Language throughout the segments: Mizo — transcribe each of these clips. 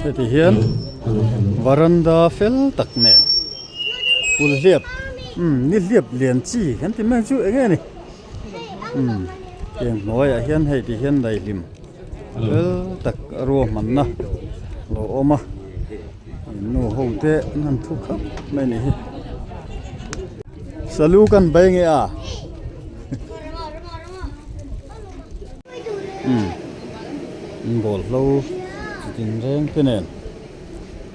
Heti hian varanda fel tak nen kulhliap umm nihliap lian chi kan ti mai chu eng nge ni umm tiang hnuaiah hian hei ti hian daihlim fel tak a ruahmanna lo awm a nu ho te an han thu khap mai a nih hi salu kan bei nge a. Umm in bawlhlo chi tin reng te nen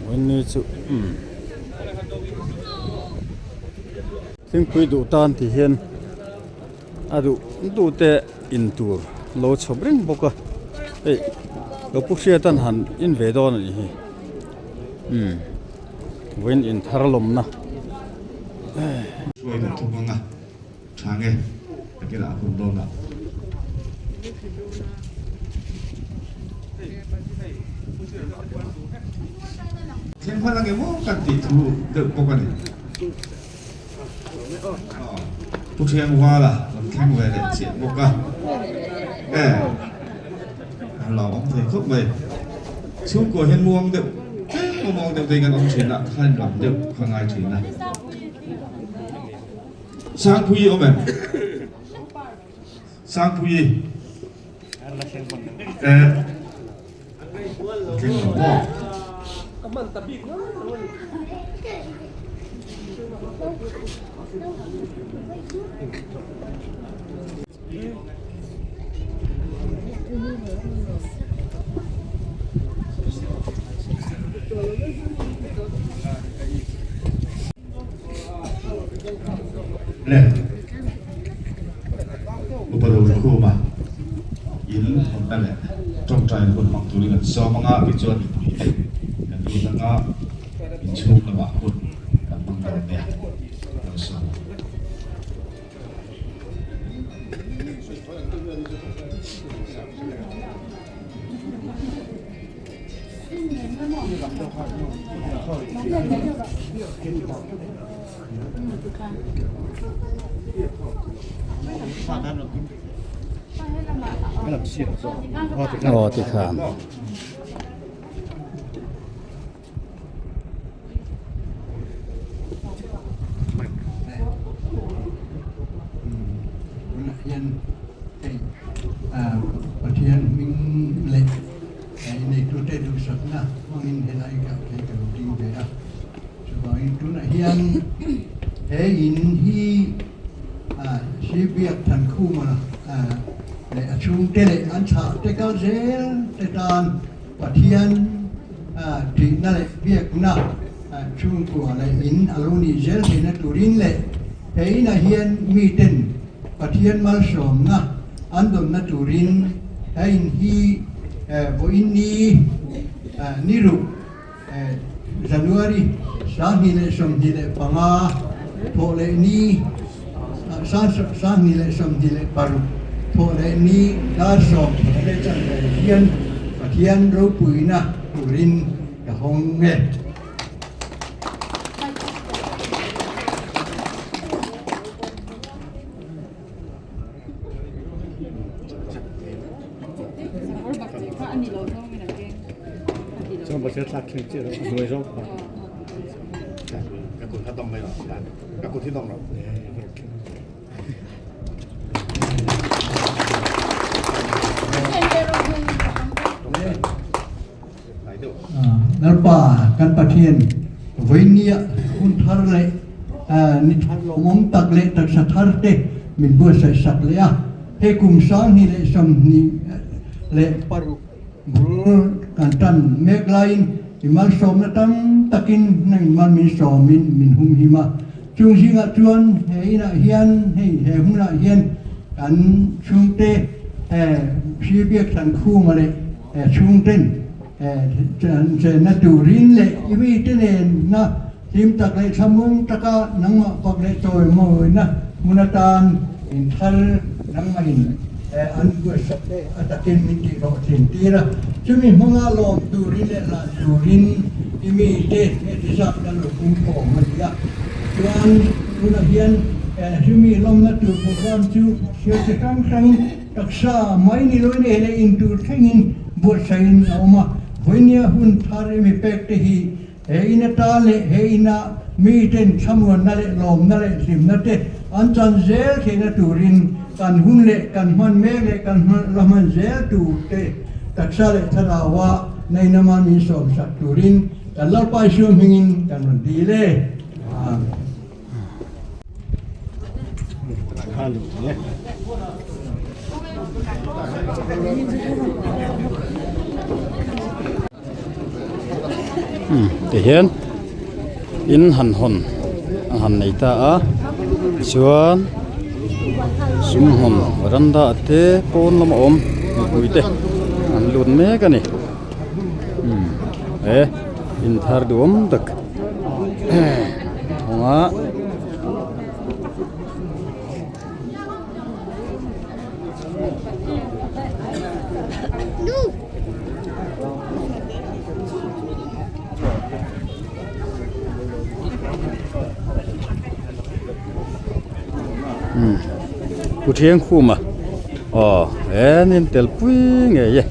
vawiin chu umm thingpui duh tan ti hian a duh duh te in tur lo chhawp reng bawk a hei lo pu hriat an han in ve dawn a nih hi umm vawiin in thar lawmna. Tha nge ka ti lah hun dawn a. Thleng hman ange maw kan tih thu deuh bawk a ni. Pu Thiangvala rawn thleng ve leh chiah bawk a. E a lo awm thei khawp mai. Chhungkua hian muang deuh tlem a muang deuh te hi kan awm thin a, khan lam deuh kha ngai thin a. Sangpuii awm em? Sangpuii. Eh. Thleng lo maw? Le Upa Rokhuma in hawnna leh tawngtai hun hmang turin an sawm anga tichuan mipui te kan lut anga inchhung lamah hun kan hmang dawn nia lo sawm ang. Aw tikhan. Tunah hian hei Pathian hming leh neitute duhsakna hmangin helai kah thei ka lo ding ve a. Chuvangin tunah hian he in hi Sibiak Thankhuma leh a chhungte leh an chhahte kal zel te tan Pathian thihna leh biakna chhungkua leh in a lo nih zel theihna turin leh he inah hian miten Pathian malsawmna an dawnna turin he in hi vawiin ni ni ruk January 2025 thawh leh ni 2026 thawh leh ni dar 10 leh chanve hian Pathian ropuina turin ka hawng e. Lalpa kan Pathian vawinia hun thar leh ni thar lawmawm tak leh taksa thar te min buatsaih sak leh a, hei kum 2026 bul kan tan mek laiin i malsawmna tam takin nang in mal min sawmin min humhim a, chung zingah chuan he inah hian hei he hunah hian kan chhungte Hribiak Thankhuma leh chhungten chenna turin leh i mite nenna hlim tak leh thlamuang taka nangmah pak leh chawimawina hmun atan inthar nangmahin an buatsak te a takin min tihhlawh thin tir a. Chumi hmanga lawm turin leh hlan turin i mite heti zat kan lo pungkhawm a ni a. Chuan tunah hian chumi lawmna tur program chu thil chi hrang hrangin, Taksa mai ni loin ei leh in tur thlengin buatsaih in a awm a. Vawinia hun thar i mi pek te hi he in atan leh he ina miten thlamuanna leh lawmna leh hlimna te an chan zel theihna turin kan hun leh kan hman mek leh kan la hman zel tur te taksa leh thlaraua nainama min sawmsak turin kan Lalpa Isua hmingin kan rawn dil e. Amen. Tihian in han hawn a han nei ta a tichuan sumhmun veranda te pawn lama awm mipui te an lut mek a ni he in thar duhawm tak kawngah. Pu Thiangkhuma aw he nin tel pui ngei e.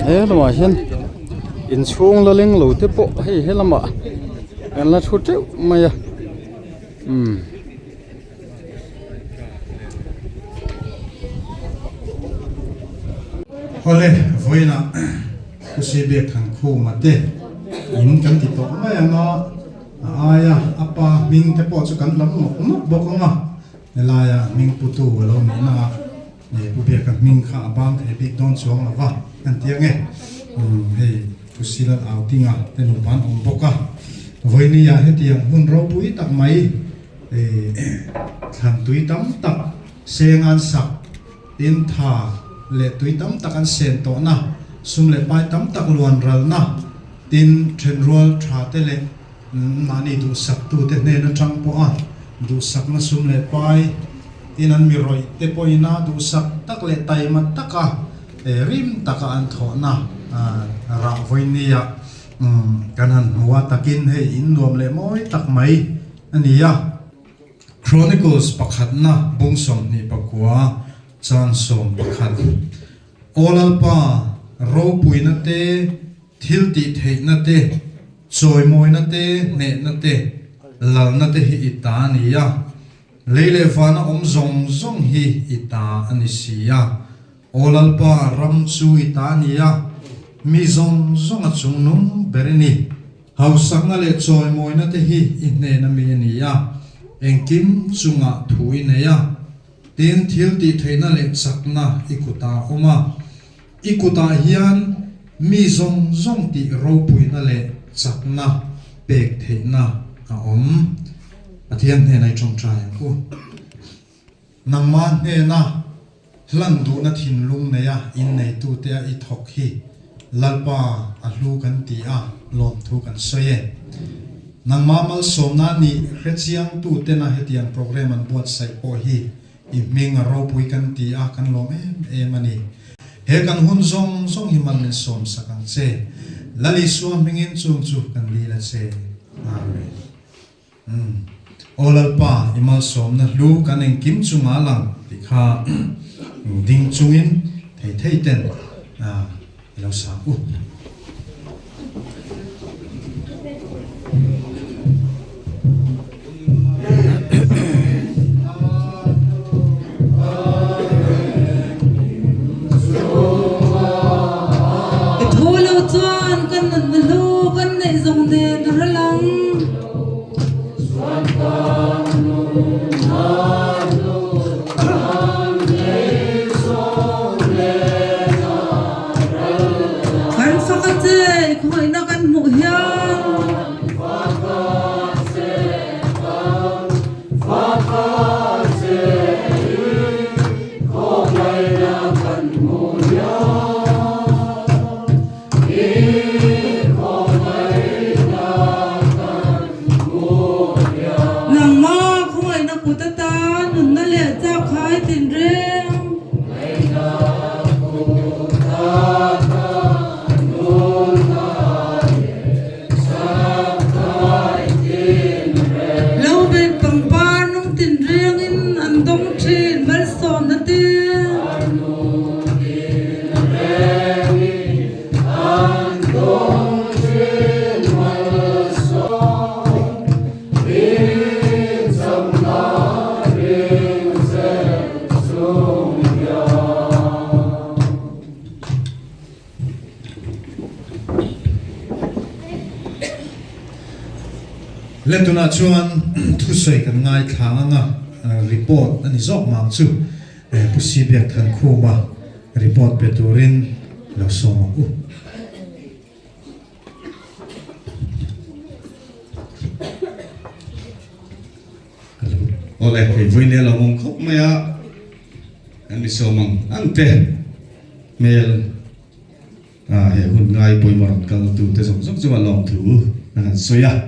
He lamah hian inchhung la leng lo te pawh hei he lamah an la thu teuh mai a umm. Awle, vawiinah Khusi biak than khuma te in kan ti tawh mai ang a, a aia a pa hming te pawh chu kan lam nawk nawk bawk ang a, helaia hming putu a lo nihna ah pu Biaka hming kha a bang thei bik dawn chuang lo va, kan ti ang e, hei Khusi Lal Autinga te nupa an awm bawk a, vawinia hetiang hun ropui tak mai. Thlan tui tam tak seng an sak, tin tha leh tui tam tak an sen tawhna, sum leh pai tam tak luan ralna, tin thenrual tha te leh mahni duhsaktute hnen atang pawha duhsakna sum leh pai, tin an mi rawih te pawhina duhsak tak leh taima taka rim taka an thawhna rah vawinia kan han hmu a, takin hei in nuam leh mawi tak mai. A ni a, Chronicles pakhatna bung 29 chan 11. Aw Lalpa, ropuina te, thil tih theihna te, chawimawina te, hnehna te, lalna te hi i ta a ni a, lei leh vana awm zawng zawng hi i ta a ni si a. Aw Lalpa, ram chu i ta a ni a, mi zawng zawng a chungnung ber i ni. Hausakna leh chawimawina te hi i hnen ami a ni a, engkim chungah thu i nei a, tin thil tih theihna leh chakna i kutah a awm a. I kutah hian mi zawng zawng tih ropuina leh chakna pek theihna a awm. Pathian hnena i tawngtai ang u. Nangmah hnena hlan duhna thinlung neia inneitute a i thawk hi Lalpa a hlu kan ti a, lawmthu kan sawi e. Nangmah malsawmna nih hrechiangtutena hetiang program an buatsaih pawh hi i hming a ropui kan ti a, kan lawm em em a ni. He kan hun zawng zawng hi mal min sawmsak ang che. Lal Isua hmingin chung chu kan dil a che. Amen. Umm. Aw Lalpa, i malsawmna hlu kan engkim chunga lang tih kha ding chungin thei thei ten i lo sang u. I thu lo chuan kan nunna hlu kan neih zawng nen a ral ang. Kan Le tunah chuan thusawi kan ngaithla ang a, report a ni zawk mang chu Pu Sibiak Thankhuma report pe turin lo sawm ang u. Awle, hei vawiin nia lo awm khawp mai a, kan mi sawm ang ang te hmel a he hun ngai pawimawh rawn kal tu te zawng zawng chungah lawmthu kan han sawi a,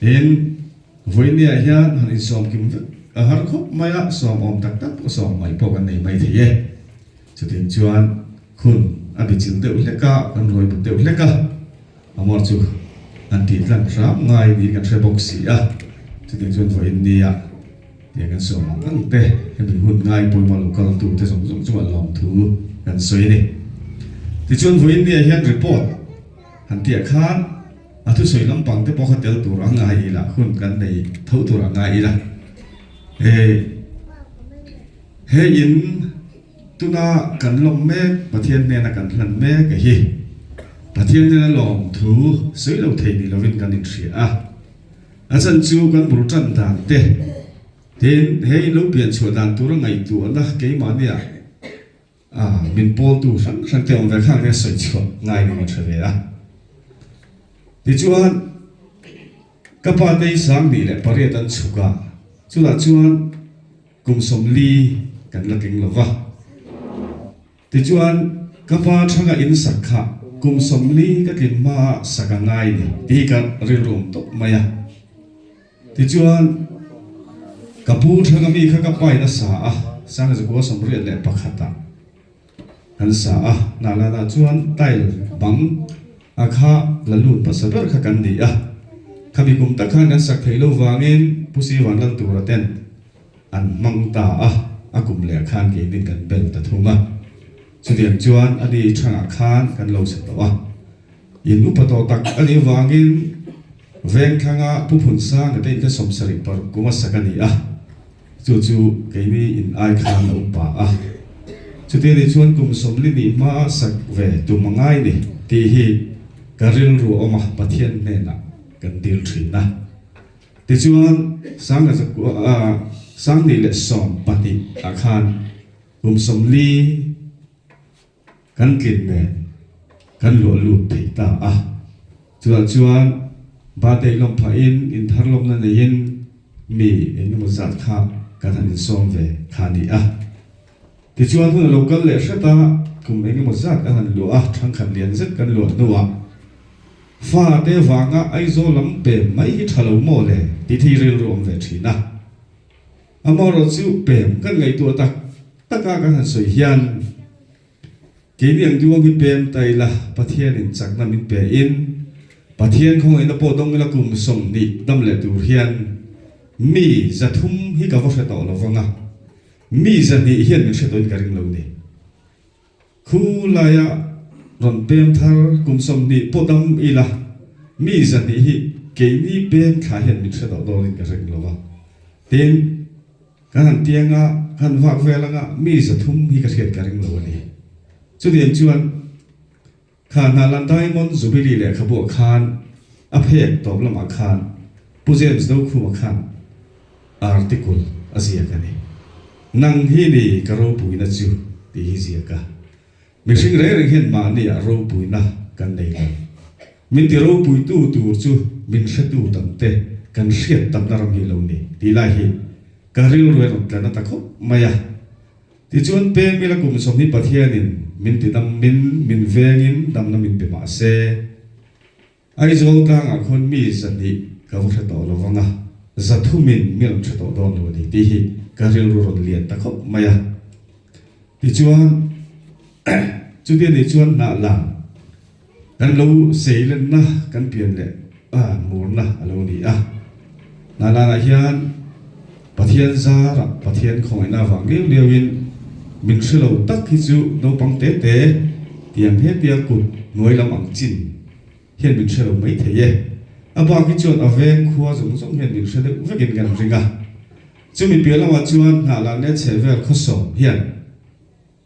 tin vawiin niah hian han insawm kim vek a har khawp mai a, sawm awm tak tak pawh sawm mai pawh kan nei mai thei e, chutiang chuan hun a bichilh deuh hlek a, kan ruai but deuh hlek a. Amor chu an tih tlang hram ngai niin kan hre bawk si a, chutiang chuan vawiin nia tiang kan sawm ang ang te, hemi hun ngai pawimawh lo kal tu te zawng zawng chungah lawmthu kan sawi a ni. Tichuan vawiin nia hian report han tihah khan a thusawi lampang te pawh kha tel tur a ngai ila, hun kan nei tho tur a ngai ila. He in Tuna kan lawm mek, Pathian hnena kan hlan mek a hi. Pathian hnena lawm thu sawi lo thei ni lovin kan inhria a. A chan chu kan bul tan dan te, tin he in lo pian chhuah dan tura ngaihtuahna keimahnia a min pawltu hrang hrang te awm ve khang hian sawi chhuah ngai ni min hre ve a. Tichuan ka pa te hi 28 an chhuk a, chutah chuan Kum 40 kan la tling lo va. Tichuan, ka pa thanga in sak kha kum 40 ka tlin hmaah sak a ngai ni tih hi ka rilru awm tawp mai a. Tichuan, ka pu thanga mi kha ka pain a sa a, Sangzakua 81 ah kan sa a, Nalana chuan tile bang a kha la lut hmasa ber kha kan ni a. Khami kum tak khan kan sak theih lo vangin Pu Sivan Laltura ten an hmang ta a, a kum leh khan keinin kan bel ta thung a. Chutiang chuan a ni thangah khan kan lo chhe tawh a. In upa tawh tak a nih vangin Vengthlanga Pu Phunsanga te in kha 70 paruk kum a sak a ni a. Chu chu keini in ai khan a upa a. Chuti nih chuan kum 40 nih hma sak ve tum a ngai ni tih hi ka rilru awm a, Pathian hnenah kan dil thin a. Tichuan, 2012 ah khan kum 40 kan tlin nen kan luah lut thei ta a. Chutah chuan birthday lawm phahin inthar lawmna neiin mi eng emaw zat kha kan han insawm ve kha a ni a. Tichuan hun a lo kal leh hret a, kum eng emaw zat kan han luah a, thangkhat lian zet kan luah hnuah fa te vanga Aizawl lam pem mai hi tha lo maw le tih thi rilru awm ve thin a. Amaherawh chu pem kan ngaihtuah tak taka kan han sawi hian keini ang duang hi pem ta ila Pathianin chakna min pe in Pathian khawngaihna pawh dawng ila kum 20 dam leh tur hian mi 300 hi ka va hre tawh lo vang a. Mi 200 hian min hre tawhin ka ring lo ni. Khu laia rawn pem thar kum 20 pawh dam ila, mi 200 hi keini pem thla hian min hre tawh dawnin ka ring lo va. Tin, kan han tiang a, kan han vak vel anga mi 300 hi ka hriat ka ring lo a ni. Chutiang chuan kha Hnalan Diamond Jubilee lehkhabuah khan a phek tawp lamah khan Pu James Dokhuma khan article a ziak a ni. Nang hi ni ka ropuina chu tih hi ziak a. Mihring reng reng hian mahniah ropuina kan nei lo. Min ti ropuitu tur chu min hretu tam te kan hriat tamna ram hi lo ni tih lai hi ka rilru a rawn tla na ta khawp mai a. Tichuan peng mila kum 20 Pathianin min ti dam min min vengin damna min pe mah se, Aizawl tlangah khawn mi 200 ka va hre tawh lo vang a, 300-in mi rawn hre tawh dawn lo a ni tih hi ka rilru rawn lian ta khawp mai a. Tichuan chuti a nih chuan hnah la kan lo seilenna kan pian leh murna a lo ni a. Hnah lanah hian Pathian zarah Pathian khawngaihna avang liau liauin min hre lo tak hi chu naupang te te tiang hetia kut hnuai lam ang chin hian min hre lo mai thei e. A bak hi chuan a veng khua zawng zawng hian min hre deuh vekin kan ring a. Chumi piah lamah chuan hnah lan leh chheh vel khawsawm hian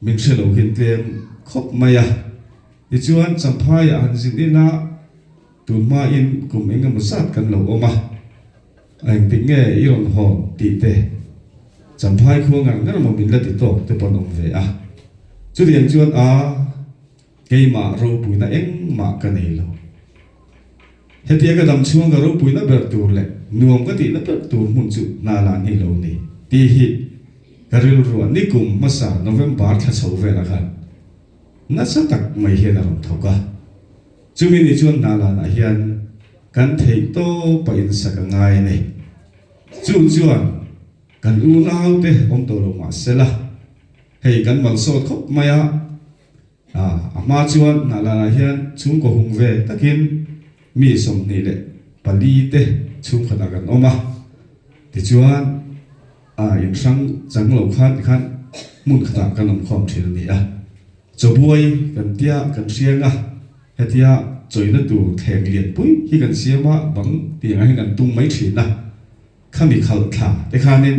min hre lo hian tlem khawp mai a. Tichuan Champhaiah han zin ila tun hmain kum eng emaw zat kan lo awm a. Engtik nge i rawn hawn tih te Champhai khua ngar ngar maw min la ti tawk te pawh an awm ve a. Chutiang chuan a keimah ropuina engmah ka nei lo. Hetia ka dam chhuang ka ropuina ber tur leh nuam ka tihna ber tur hmun chu hna lan hi lo ni tih hi ka rilruah nikum hmasa November thla chho velah khan nasa tak mai hian a rawn thawk a. Chumi ni chuan hna lanah hian kan theih tawpa insak a ngai a ni. Chu chuan kan unaute awm tawh lo mah sela, hei kan malsawt khawp mai a, a hma chuan hna lanah hian chhungkaw hung ve takin mi 24 te chhungkhatah kan awm a, tichuan a inhrang chang lo khan tikhan hmun khatah kan awm khawm thin a ni a. Chawbuai kan tia kan hriang a, hetia chawina tur thleng lianpui hi kan siam a, bang tiangah hian kan tung mai thin a, khami khalh thla te khanin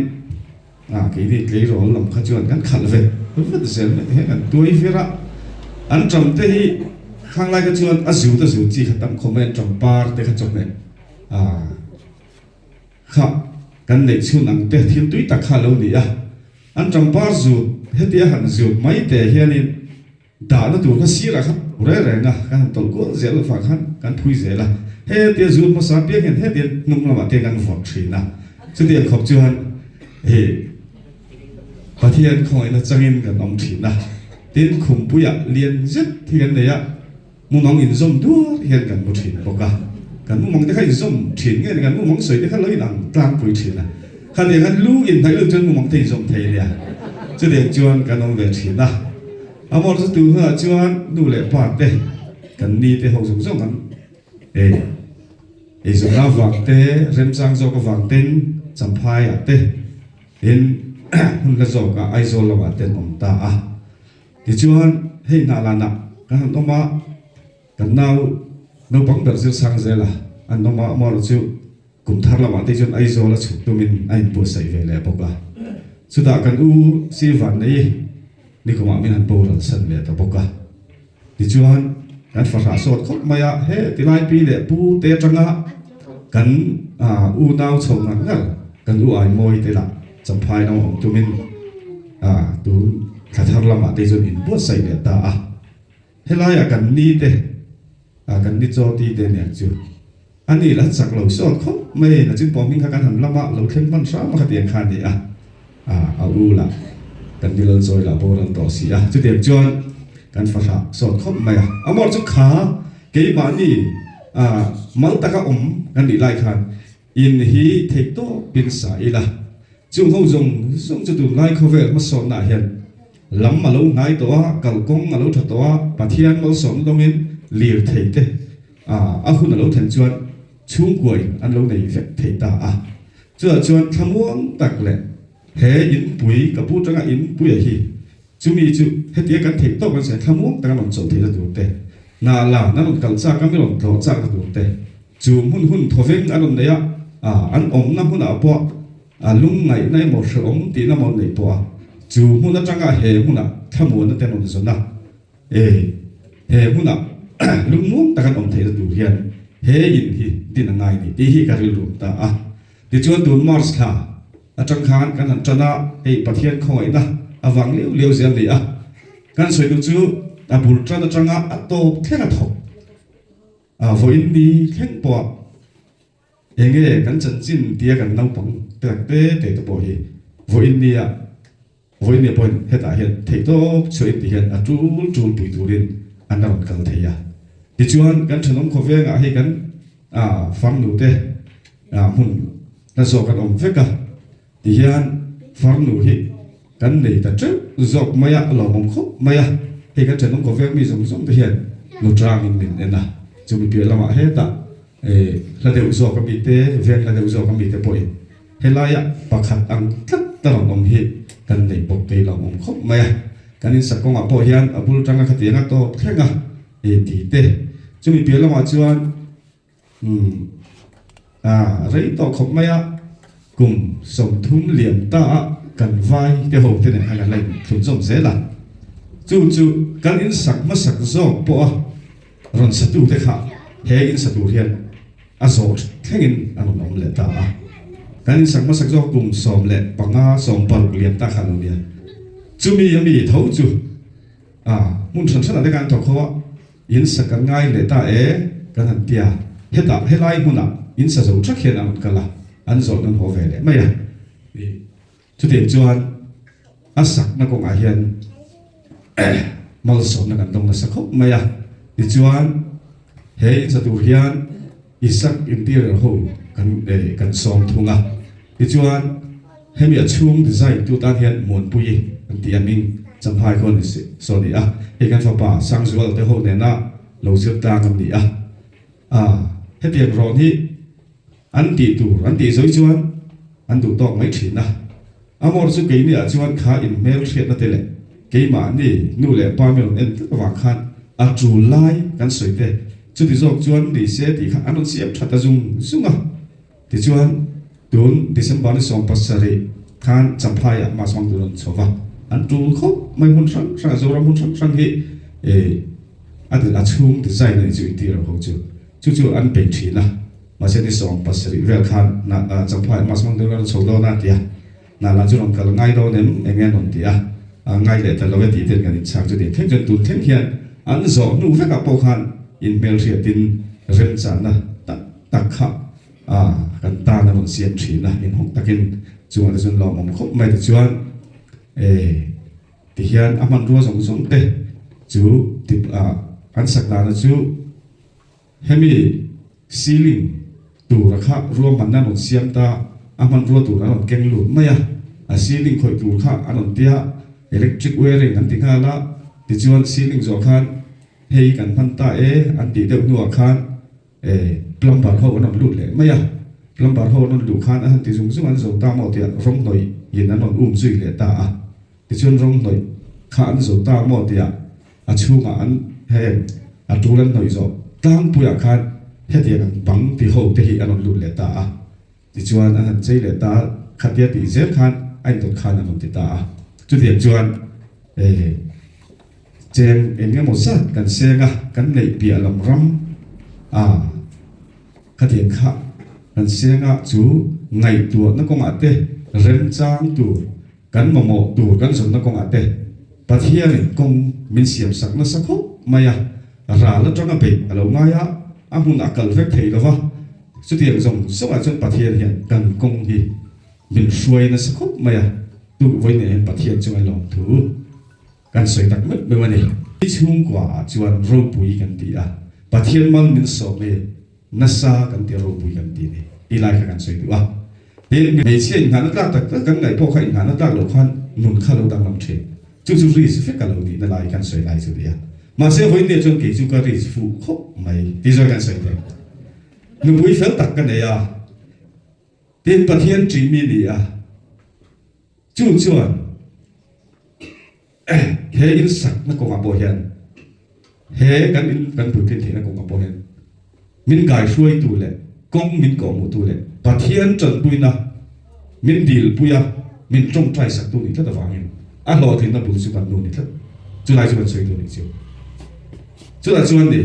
ah keini tleirawl lam kha chuan kan khalh vet vet zel mai hian kan tuai vir a, an ṭam te hi khang lai kha chuan a zut a zut chi kha tam khawp mai an ṭam par te kha chawhmeh ah. Kha kan neih chhun ang te thil tui tak kha a lo ni a, an ṭampar zut hetia han zut mai te hianin dahna tur kha sirah khan reng reng a, kan han tawlh kual zel avang khan kan phui zel a, hetia zut hmasa piang hian hetia hnung lamah te kan vawrh thin a, chutiang khawp chuan hei Pathian khawngaihna changin kan awm thin a, tin khumpuiah lian zet hi kan nei a. Mumang inzawm duar hian kan hmu thin bawk a, kan mumang te kha inzawm thin nge ni, kan mumang sawi te kha lo inang tlangpui thin a, khatiang khan lu inhnaih lut chuan mumang te inzawm thei nia, chutiang chuan kan awm ve thin a. A mawr chu tu hunah chuan nu leh pa te, kan ni te ho zawng zawng an ei eizawnna avang te, remchang zawk avang ten Champhaiah te in hun hla zawkah Aizawl lamah te an awm ta a. Tichuan, hei hna lanah kan han awm a, kan nau naupang ber zir sang zela an awm a, amaherawh chu kum thar lamah te chuan Aizawl a chhuk tumin a inbuatsaih ve leh bawk a. Chutah kan u Sirvan nei nikumah min han boral san leh ta bawk a. Tichuan, kan fahrah sawt khawp mai a, he tilai pi leh pu te atanga kan unau chho ngar ngar kan u Aimawi te lah Champhai lam awm tumin tun thla thar lamah te chuan inbuatsaih leh ta a. Helaiah kan ni te, kan ni chaw ti te nen chu a ni la chak lo sawt khawp mai, nachin pawh hming kha kan han lam a, lo thleng hman hram a khatiang kha a ni a, a u lah kan ni lal chawi lah boral tawh si a, chutiang chuan kan fahrah sawt khawp mai a. Amawr chu kha keimahni mal taka awm kan nih lai khan In hi theih tawpin sa ila, chung ho zawng zawng chu tunlai khawvel hmasawnnaah hian lam a lo hnai tawh a, kalkawng a lo tha tawh a, Pathian malsawmna dawngin lir thei te a hun a lo thlen chuan chhungkuain an lo nei vek thei ta a. Chutah chuan thlamuang tak leh he inpui, ka pu tanga inpuia hi Chumi chu hetia kan theih tawk an sawi thlamuang tak an rawn chawlh theihna tur te, hna la an rawn kal chak a mi rawn tlawh chakna tur te, chu hmun hun thawveng an rawn nei a, an awmna hmunah pawh a lungngaihna emaw hrehawm tihna emaw an neih pawh a, chu hmun atanga he hmunah thlamuanna te an rawn zawn a, e he hmunah lungmuang tak an awm theihna tur hian he in hi din a ngai ni tih hi ka rilru ta a. Tichuan tun March thla Atang khan kan han tan a, hei Pathian khawngaihna avang liau liau zel ni a, kan sawi duh chu a bul tan atanga a tawp thleng a thawk a, vawiin ni thleng pawh eng nge kan chanchin tia kan naupang te tak te te te pawh hi vawiin nia vawiin nia pawhin hetah hian theihtawp chhuahin ti hian a tul tul pui turin an rawn kal thei a. Tichuan kan thenawm khawvengah hei kan farnu te hmun hla zawk an awm vek a, tihian farnu hi kan nei ta teuh zawk mai a, a lawmawm khawp mai a, hei kan thenawm khawveng mi zawng zawng te hian nu tangin min en a, chumi piah lamah hetah hla deuh zawk ami te, veng hla deuh zawk ami te pawhin helaia pakhat ang tlat a rawn awm hi kan nei bawk te hi lawmawm khawp mai a, kan insak kawngah pawh hian a bul tanga khatiang a tawp thleng a hei ti te, chumi piah lamah chuan. Umm a rei tawh khawp mai a, kum 30 lian ta a kan vai te ho te nen khan kan la inthlun zawm zel a, chu chu kan insak hmasak zawk pawh a rawn satu te kha he insa tur hian a zawh thlengin an rawn awm leh ta a. Kan insak hmasak zawk kum 15, 16 lian ta kha a lo nia. Chumi a mi tho chu a hmun hran hranah te khan an thawk ho a, in sak kan ngai leh ta e kan han tia. Hetah helai hmunah in sa zo thak hian a rawn kal a, an zawh nan haw ve leh mai a. Chutiang chuan a sakna kawngah hian malsawmna kan dawng nasa khawp mai a. Tichuan he in sa tur hian Isak interior ho kan kan sawm thung a. Tichuan hemi a chhung design tu tan hian Muanpuii an tih a hming Champhai khaw ni saw ni a. Hei kan fapa Sangzuala te ho nena lo zir tlang an ni a. Hetiang rawn hi An tih tur an tih zawi chuan an duh tawk mai thin a. Amor chu keini ah chuan kha in hmel hriatna te leh keimahni nu leh pa mi rawn en tlat avang khan a tul lai kan sawi te chuti zawk chuan ni se tih kha an rawn siam tha ta zung zung a. Tichuan tun December ni 17 khan Champhai ah Mas hmang tur an chho va, an tul khawp mai hmun hrang hrang ah Zoram hmun hrang hrang hi a a chhung design a nih chu interior ho chu chu chu an peih thin a. Mahse ni 17 vel khan Champhai Mas hmang deuh rawn chho dawn a ti a, hna lah chu rawn kal ngai dawn em eng nge an rawn ti a, ngai leh ta lo e tih ten kan inchhak chu tih thleng chuan tun thleng hian an zawh hnu vekah pawh khan inhmelhriatin remchahna tak tak kha kan tan a rawn siam thin a, inhawng takin chungah te chuan lawmawm khawp mai te chuan tihian a hmanrua zawng zawng te chu an sak dana chu. Hemi ceiling tura kha ruahmanna an rawn siam ta, a hmanrua tur an rawn keng lut mai a, a ceiling khawih tur kha an rawn tia, electric wiring an ti nghal a, tichuan ceiling zawh khan hei kan hman ta e an tih deuh hnuah khan plumber ho an rawn lut leh mai a, plumber ho an rawn luh khan a han ti zung zung an zo ta maw tiah rawng hnawih in an rawn um zui leh ta a, tichuan rawng hnawih kha an zo ta maw tiah A chhungah an heng a tul an hnawih zawh tlangpuiah khan hetiang an bang ti ho te hi an rawn lut leh ta a. Tichuan an han chei leh ta a, khatia tih zel khan a indawt khan an rawn ti ta a. Chutiang chuan cheng eng emaw zat kan seng a, kan neih piah lam ram a khatiang kha kan seng a chu ngaihtuahna kawngah te remchang tur Kan mamawh tur kan zawnna kawngah te Pathianin kawng min siamsak nasa khawp mai a, ral atanga beih a lo ngai a, a hmun a kal vek thei lo va, chutiang zawng zawngah chuan Pathian hian kan kawng hi min hruai nasa khawp mai a, tu vawi nei hian Pathian chunga lawmthu kan sawi tak meuh meuh a ni. Chhungkua ah chuan ropui kan ti a, Pathian mal min sawm hi Nasa kan ti ropui kan ti ni ti lai kha kan sawi duh a. Tin, hmeichhia inngahna tlak tak tak kan ngaih pawh kha inngahna tlak loh khan nun kha lo danglam thin. Chu chu risk vek a lo nihna lai kan sawi lai chu nia. Mahse vawiin chuan kei chu ka risk fuh khawp mai ti zawk kan sawi thei. Nupui fel tak ka nei a, tin Pathian ṭih mi ni a, chu chuan He in sakna kawngah pawh hian he kan in kan puitlin theihna kawngah pawh hian min kaihruaitu leh kawng min kawhhmuhtu leh Pathian tanpuina min dilpuia min tawngtai saktu nih tlat avangin a hlawhtlinna bul chu kan nu ni tlat. Chulai chu kan sawi tur nih chu. Chutah chuan ni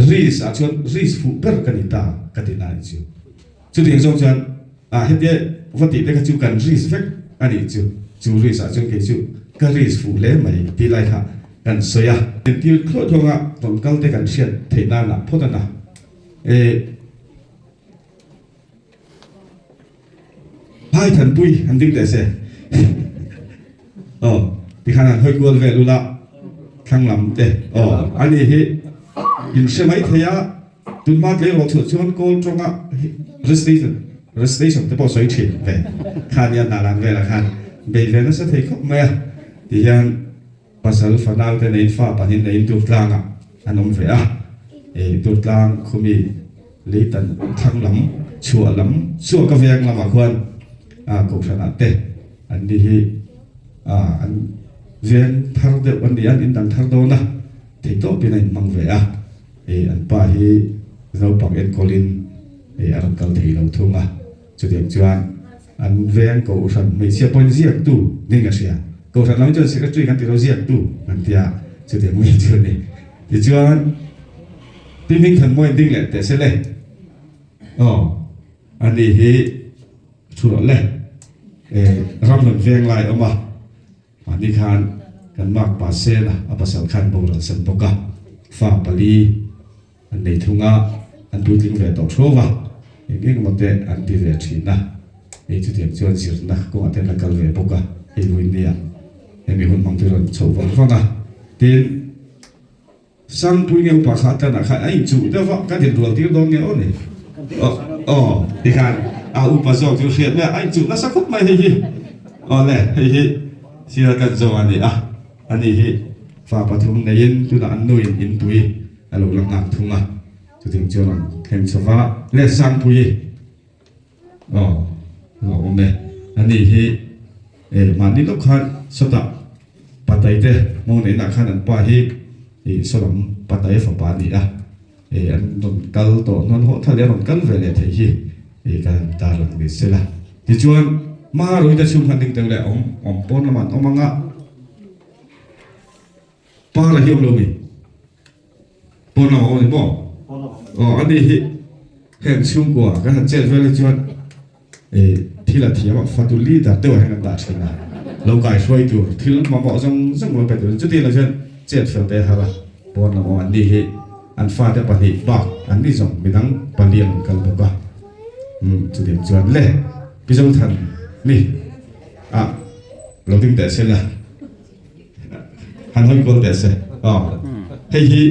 risk ah chuan risk fuh ber ka ni ta ka ti na nih chu. Chutiang zawng chuan ah hetia va tih te kha chu kan risk vek a nih chu, chu risk ah chuan kei chu ka risk fuh hle mai tih lai kha kan sawi a. Entir thluah thluang a rawn kal te kan hriat theih nan ah phawt a na e. Phai Thanpui an ding teh se aw tikhan an hawi kual vel ula thlang lam te aw a ni hi in hre mai thei a. Tunhma tleirawl chhuah chuan kawl tawnga recitation recitation te pawh sawi thin ve kha nia hna lan velah khan bei ve nasa thei khawp mai a tihian pasal fanau te neiin fa pahnih neiin Durtlangah an awm ve a ih Durtlang khumi leitan thlang lam chhuah lam chhuah ka veng lamah khuan ah kohhranah te an ni hi ah an veng thar deuh an ni a an indang thar dawn a theihtawpin a inhmang ve a. Hei an pa hi naupang enkawlin hei a rawn kal thei lo thung a, chutiang chuan an veng kohhran hmeichhia pawhin ziaktu ning a hria, kohhran lam chuan secretary kan ti lo ziaktu kan tia chutiang mi chu a ni. Tichuan Pi Hmingthanmawiin ding leh teh se le aw ani hi. Thu rawh le. Ram rawn veng lai awm a, mahni khan kan makpa Sela a pasal khan boral san bawk a, fa pali an nei thung a, an puitling ve tawh thuau a, eng eng emaw te an ti ve thin a, hei chutiang chuan zirna kawngah te an la kal ve bawk a, hei vawinia hemi hun hmang chu rawn chhoh vang vang a, tin. Sangpui nge upa kha tanah khan a inchuh deuh va, kan inrual tir dawn nge aw ni? Aw, tikhan a upa zawk chu hriat mai a, a inchuh nasa khawp mai hei hi. Aw le, hei hi sial kan zawng a ni a, ani hi fa pathum neiin tunah an nuin inpui a lo la nghak thung a, chutiang chuan rawn thleng chho va, le Sangpui. Aw, a awm e. Ani hi e mahni lawk khan sawtah Patai te hmawng neihna khan an pa hi ih sawlam Patai fapa a ni a, e an rawn kal tawh hnuan hawh thal leh a rawn kal ve leh theih hi ih ka han tarlang ni se la. Tichuan Maruite chhung khan ding deuh leh awm awm pawn lamah an awm ang a. Para hi awm lo mi? Pawn lamah awm ni maw? Aw ani hi heng chhungkua kan han chet vel hi chuan eh thil a thiam a fatu leader deuh ah hian an dah thin a, lo kai hruai tur thil mamawh zawng zawng lo pe tur chuti lo chuan chet fel te a har a, pawn lam awm an ni hi an fate pahnih bak an ni zawng midang pali an rawn kal bawk a, umm chutiang chuan le Pi Zothan ni ah lo ding teh se la. Han hawi kual teh se. Aw. Hei hi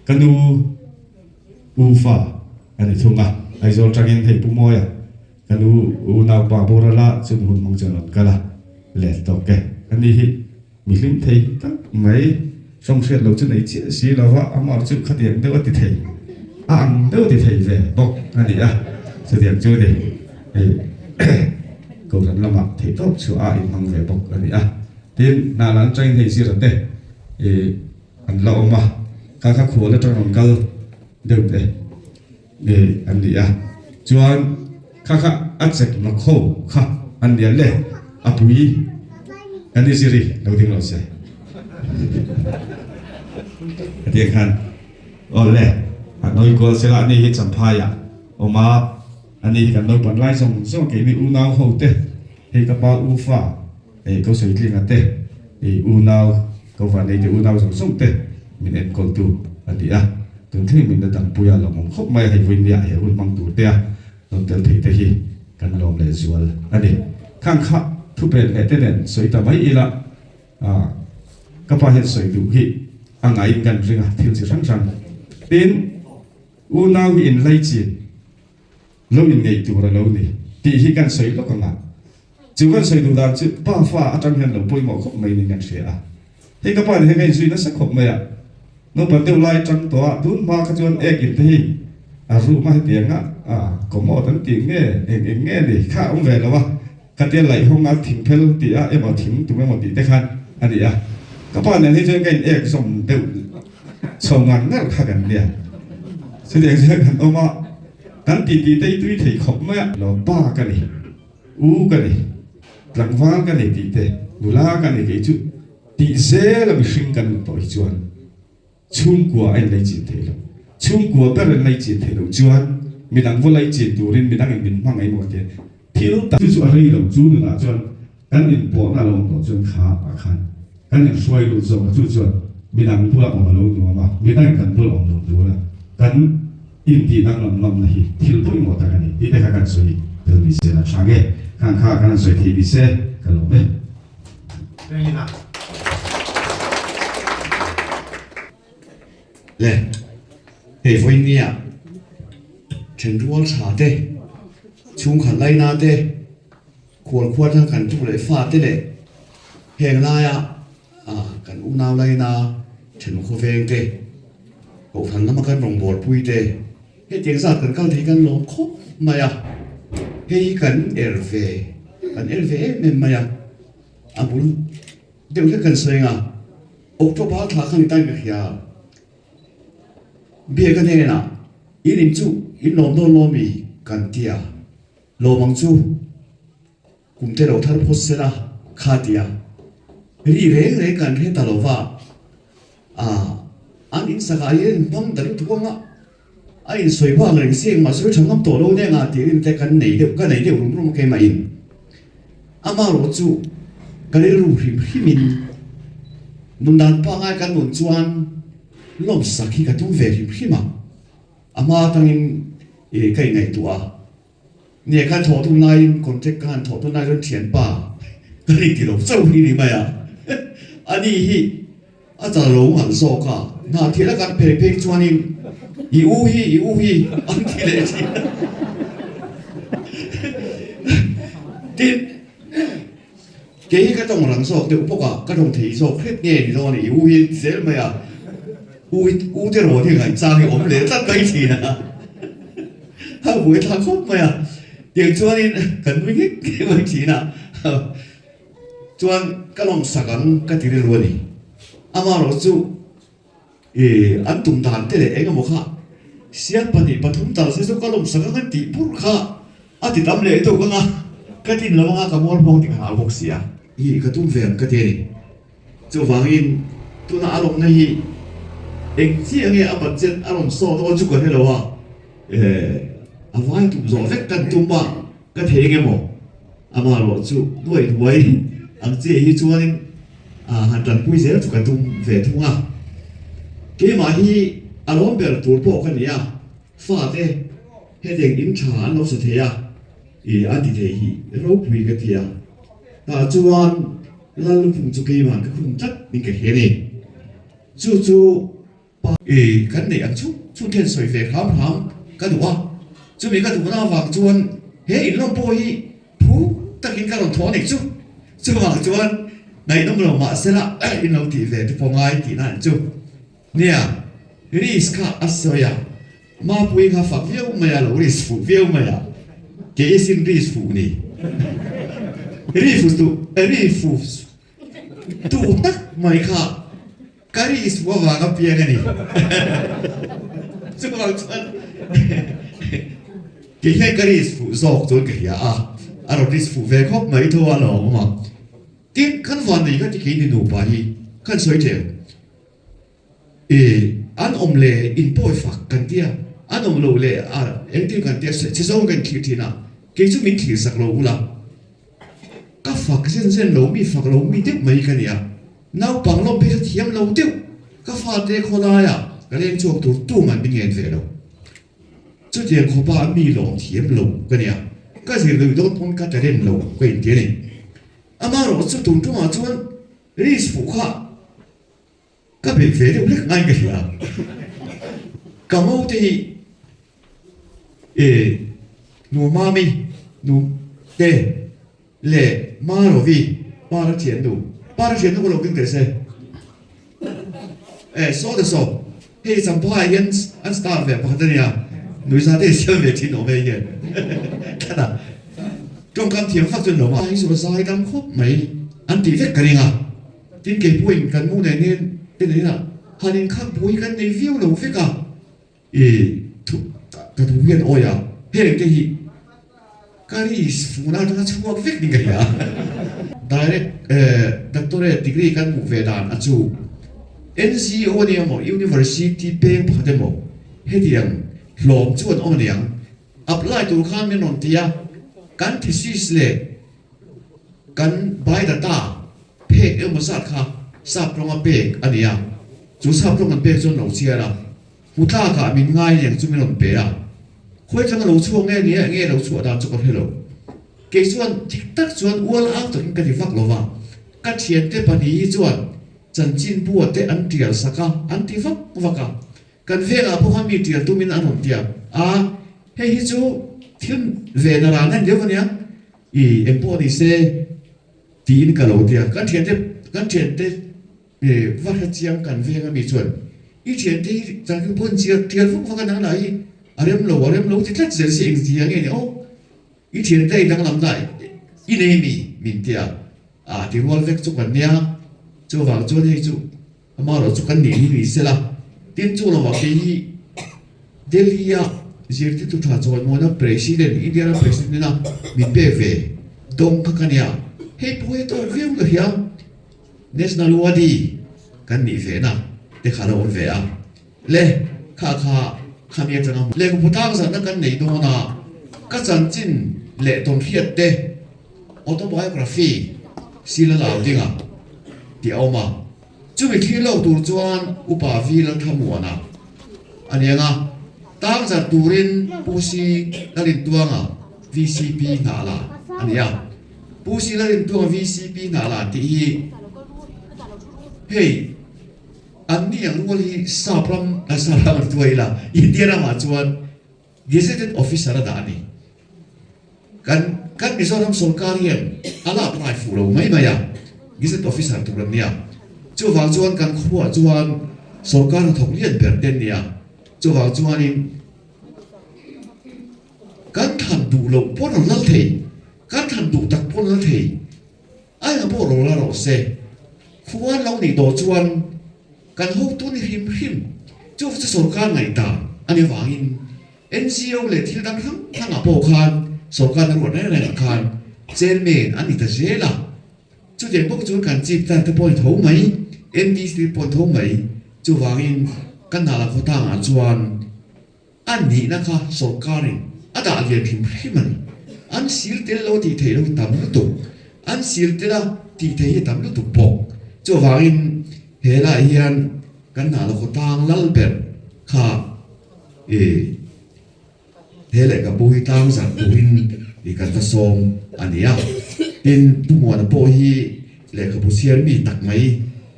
ka nu u fa a ni thung a. Aizawl tangin hei Pu Mawia ka nu u naupa borala chu hun hmang chuan rawn kal a let tawk e. Ani hi mi hlim thei tak mai hrawng hriat lo chu nei chiah si lo va, amah chu khatiang deuh a ti thei a ang deuh a ti thei ve bawk a ni a. Chutiang chu ni hei Kohhran lamah theihtawp chhuah a inhmang ve bawk a ni a. Tin, hna lan atangin hei zira te ih an la awm a, kha kha khual atang rawn kal deuh te ih an ni a. Chuan kha kha a chek nawk ho kha an ni a le, a pui kan ni ziri lo ding lo se. Hetiang khan aw le, a nawi kual sela ani hi Champhaiah awm a, ani hi kan naupan lai zawng zawng keini unau ho te hei ka pa u fa. Hei ko sawi tlinga te, hei unau, ko vanei te unau zawng zawng te min enkawltu a ni a. Tun thleng min la dangpui a lawmawm khawp mai a, hei vawinia he hun hmang tur tea rawn tel thei te hi kan lawm leh zual a ni. Khang kha thupen leh te nen sawi ta mai ila, ka pa hian sawi duh hi a ngaiin kan ring a, thil chi hrang hrang. Tin, unau hi inlaichin lo inngeih tur a lo ni tih hi kan sawi lawk ang a. Chu kan sawi duh dan chu pa fa atang hian lo pawimawh khawp mai niin kan hria a. Hei ka pa nih hian ka inzui nasa khawp mai a. Naupang deuh lai atang tawh a, tun hma kha chuan ek in te hi a ruh hma hetiang a, a kawmawt an tih nge eng eng nge ni kha a awm ve lo a. Khatia laihawng a thing phel tih a emaw thing tum emaw tih te khan a ni a. Ka pa nen hi chuan ka in ek zawm deuh chho ngar ngar kha kan nia. Chutiang chuan kan awm a, kan titi te i tui thei khawp mai a. Lo pa ka ni. U ka ni, tlangval ka ni tih te, nula ka ni kei chu tih zel a mihring kan nih tawh hi chuan chhungkua a inlei chin thei lo. Chhungkua ber in lei chin thei lo chuan midang va lei chin turin midang in min hmang emaw tia thil tak chu chu a rei lo. Chu nunah chuan kan inpawhna lo awm tawh chuan kha ah khan kan inhruai lut zawk a, chu chuan midang bula awm a lo nuam a, midang in kan bula awm lo tura kan Intih danglam ngamna hi thil pawimawh tak a ni tih te kha kan sawi tel ni se la tha nge? Khang kha kan han sawi thei ni se ka lawm e. Le, hei vawinia thenrual tha te, chhungkhat laina te, khualkhua atang kan tuk leh fa te leh heng laia kan unau laina thenawm khawveng te, Kohhran lama kan rawngbâwl pui te, hetiang zat kan kal thei kan lawm khawp mai a, hei hi kan er ve, kan er ve em em mai a, a bul deuh hlek kan sawi ang a, October thla khan i tan ka hria, Biaka hnenah in in chu in lawm dawn lawm i kan ti a, lawm ang chu. Kum te lo thar phawt sela kha tia ri reng reng kan hre ta lo va, ah an in sakah hian in hmang ta lutuk ang a, A insawi bak reng si engmah sawi tha ngam tawh lo nen ah tih rin te kan nei deuh ka nei deuh rum rum a keimah in. Amaherawh chu ka rilru hrim hrim in nun dan pangai kan nun chuan lawmsak hi ka tum ve hrim hrim a, a hma atangin ih ka inngaihtuah a. Nia ka thawh tum laiin contract ka han thawh tum lai chuan thianpa ka rin ti lo chauh hi ni mai a, ani hi a chal lo ngalh zawk a, hna thil a kan phei phei chuanin i u hi i u hi an ti leh thin a, tin kei hi ka tawng rang zawk deuh bawk a, ka tawng thei zawk hret nge ni dawn i u hi an ti zel mai a, u hi u te rawn hi ngaihchang hi awm leh tlat mai thin a. A buai thla khawp mai a, tiang chuanin kan nui nghek nghek mai thin a, chuan ka lawmsak ang ka ti rilru a ni. Amaherawh chu ih an tum dan te leh eng emaw kha sial pahnih pathum tal se chu ka lawmsak ang an tih pur kha a ti tam leh deuh ang a, ka tin lo ang a ka mual pawng tih ka hlau bawk si a. Ih ka tum ve ang ka ti a ni. Chuvangin tuna a lawmna hi eng chiah nge a budget a rawn sawt aw chu ka hre lo a, a vai tum zawh vek kan tum a, ka thei eng emaw amaherawh chu nuai nuai ang chiah hi chuanin han tanpui zel chu ka tum ve thung a. Keimah hi a lawm ber tur pawh ka ni a, fate hetiang in tha an lo sa thei a, ih a ti thei hi ropui ka ti a, tah chuan Lal luphung chu keimah ka khum tlat in ka hria ni. Chu chu pa i kan neih ang chhung chhung khian sawi ve hram hram ka duh a, chumi ka duhna avang chuan he inlawm pawh hi phu takin ka rawn thawh a nih chu. Chuvang chuan ngaihnawm lo mahsela in lo tih ve te pawh ngai tihna an chu. Nia, risk kha a sawi a, Mapui kha fak viau mai a, lo risk fuh viau mai a, kei i sin risk fuh ni. Ri fu tu, ri fu tu tak mai kha ka risk fuh avanga piang a ni. Chuvang chuan kei hian ka risk fuh zawk chuan ka hria a, a rawn risk fuh ve khawp mai tho a lawm awm a. Tin, kan vannei kha tikei ni nupa hi kan sawi thei ang. E, an awm leh in pawi fak kan tia, an awm loh leh a engtin kan tia che zawng kan thlir thin a, kei chu min thlir sak lo ula, ka fak zen zen lo mi fak lo mi deuh mai ka nia, naupang lawm phei chu thiam lo deuh, ka fate khawlaia ka leng chhuak tur tuman min ngen ve lo, chutiang khawpa mi lawm thiam lo ka nia, ka zir lui dawn pawn ka talent lo ka inti a ni. Amaherawh chu tun tumah chuan risk fuh kha. Ka beih ve deuh hlek ngaiin ka hria. Ka ngo te hi e nu Mami nu te leh Ma Rovi pa ra thian nu pa ra thian nu ka lo keng teh se. E saw te saw hei Champhai hian an star ve pakhat ania nuihza te siam ve thin awm hei hian thlata tawngkam thiam vak chu an lo ma. Hi chu a zai dam khawp mai an tih vek ka ring a. Tin, kei pawhin kan mu nen hian te nen ah han inkhak buai kan nei viau lo vek a, i thu ka thu hian awi a, heng te hi ka ris funa atanga chhuak vek ning ka hria. Direct doctorate degree kan hmuh ve dan a chu NGO nia maw University peng pakhat emaw hetiang hlawm chu an awm aniang apply tur khan min rawn ti a, kan thesis leh kan biodata Phek emaw zat kha sap tawnga pek a ni a, chu sap tawng an pek chuan lo chhiar a, hmu tlakah min ngai liang chu min rawn pe a, khawi tanga lo chhuak nge ni a, enge lo chhuah dan chu ka hre lo. Kei chuan dik tak chuan ual au takin ka ti vak lo va, ka thiante pahnih hi chuan chanchin bua te an tial sak a, an ti vak vak a, kan vengah pawh khan mi tial tumin an rawn tial a, hei hi chu thil ve na ran a ni deuh ania, i engpawh ni se. Tiin ka lo ti a, kan thiante kan thiante va hre chiang kan veng ami chuan i thiante hi changkeng pawhin chiar tial vak vak a nang lah hi a rem lo a rem lo ti tlat zel si eng zia nge ni aw i thiante i danglam na i nei mi min ti a, ah ti rual vek chu kan nia chuvang chuan hei chu Amaherawh chu kan nih hi ni sela, tin chu lovah kei hi Delhi-a zirtirtu tha chawimuana President, India ram President a min pek ve dawng kha ka nia. Hei pawh hi a tawk viau ka hria. National Wadi kan nih ve na te kha lo awm ve a. Le kha kha. Khami atanga lehkhabu tlangzarhna kan nei dawn a, ka chanchin leh tawnhriat te autobiography Sila Laudinga tih a awm a, chumi thlir lo tur chuan Upa Vi Lalthamuana a ni ang a, tlangzarh turin Pu Si Lalintuanga VCP hnah la a ni a, Pu Si Lalintuanga VCP hnah la tih hi hei. An ni ang rual hi sap ram, sap ram an tuai ila, India ramah chuan Gazetted Officer a dah a ni. Kan kan Mizoram sorkar hian a la apply fuh lo mai mai a, Gazetted Officer tur an nia. Chuvang chuan kan khuaah chuan sorkar hnathawk lian ber te an nia. Chuvang chuanin kan thlan duh loh pawn an lal thei, kan thlan duh tak pawn an lal thei. A eng pawh ro la rawh se. Khuan lo nih tawh chuan kan hotu ni hrim hrim chu chu sorkar ngaihdan a ni avangin NGO leh thil dang hrang hrangah pawh khan sorkarna ruat reng rengah khan chairman a ni ta zel a. Chutiang bawk chuan kan chief tan te pawh a ni tho mai, MDC te pawh a ni tho mai. Chuvangin kan hna la khawtangah chuan A nihna kha sorkarin a dah lian hrim hrim a ni. An sil tel lo tih theih lo hi tam lutuk. An sil tel a tih theih hi tam lutuk bawk. Chuvangin he laiah hian kan hna la khawtlang lal ber kha i he lehkhabu hi tlang zarh turin i kan va sawm a ni a. Tin, Pu Muana pawh hi lehkhabu chhiar mi tak mai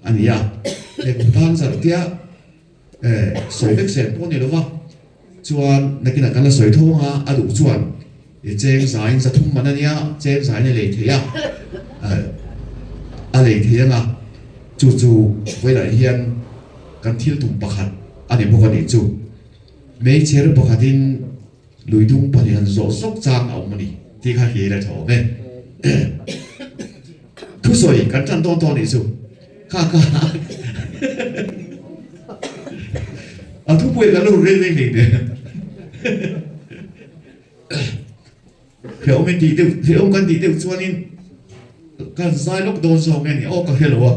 a ni a. Lehkhabu tlang zarh tia Sawi vek zel pawh a ni lo va, chuan nakinah kan la sawi tho ang a, a duh chuan i cheng zain zathum man a nia, cheng zain a lei thei a, a lei thei ang a, chu chu vawilah hian kan thil tum pakhat a ni bawk a nih chu. Meichher pakhatin luidung pahnih han zawh zawk chang a awm a ni tih kha hi la tha awm e. Thusawi kan tan dawn tawh a nih chu. Kha kha a thupui kan lo rel reng reng nen. Hrehawm in tih deuh, hrehawm kan tih deuh chuanin kan zai lawk dawn zawk nge ni aw ka hre lo a.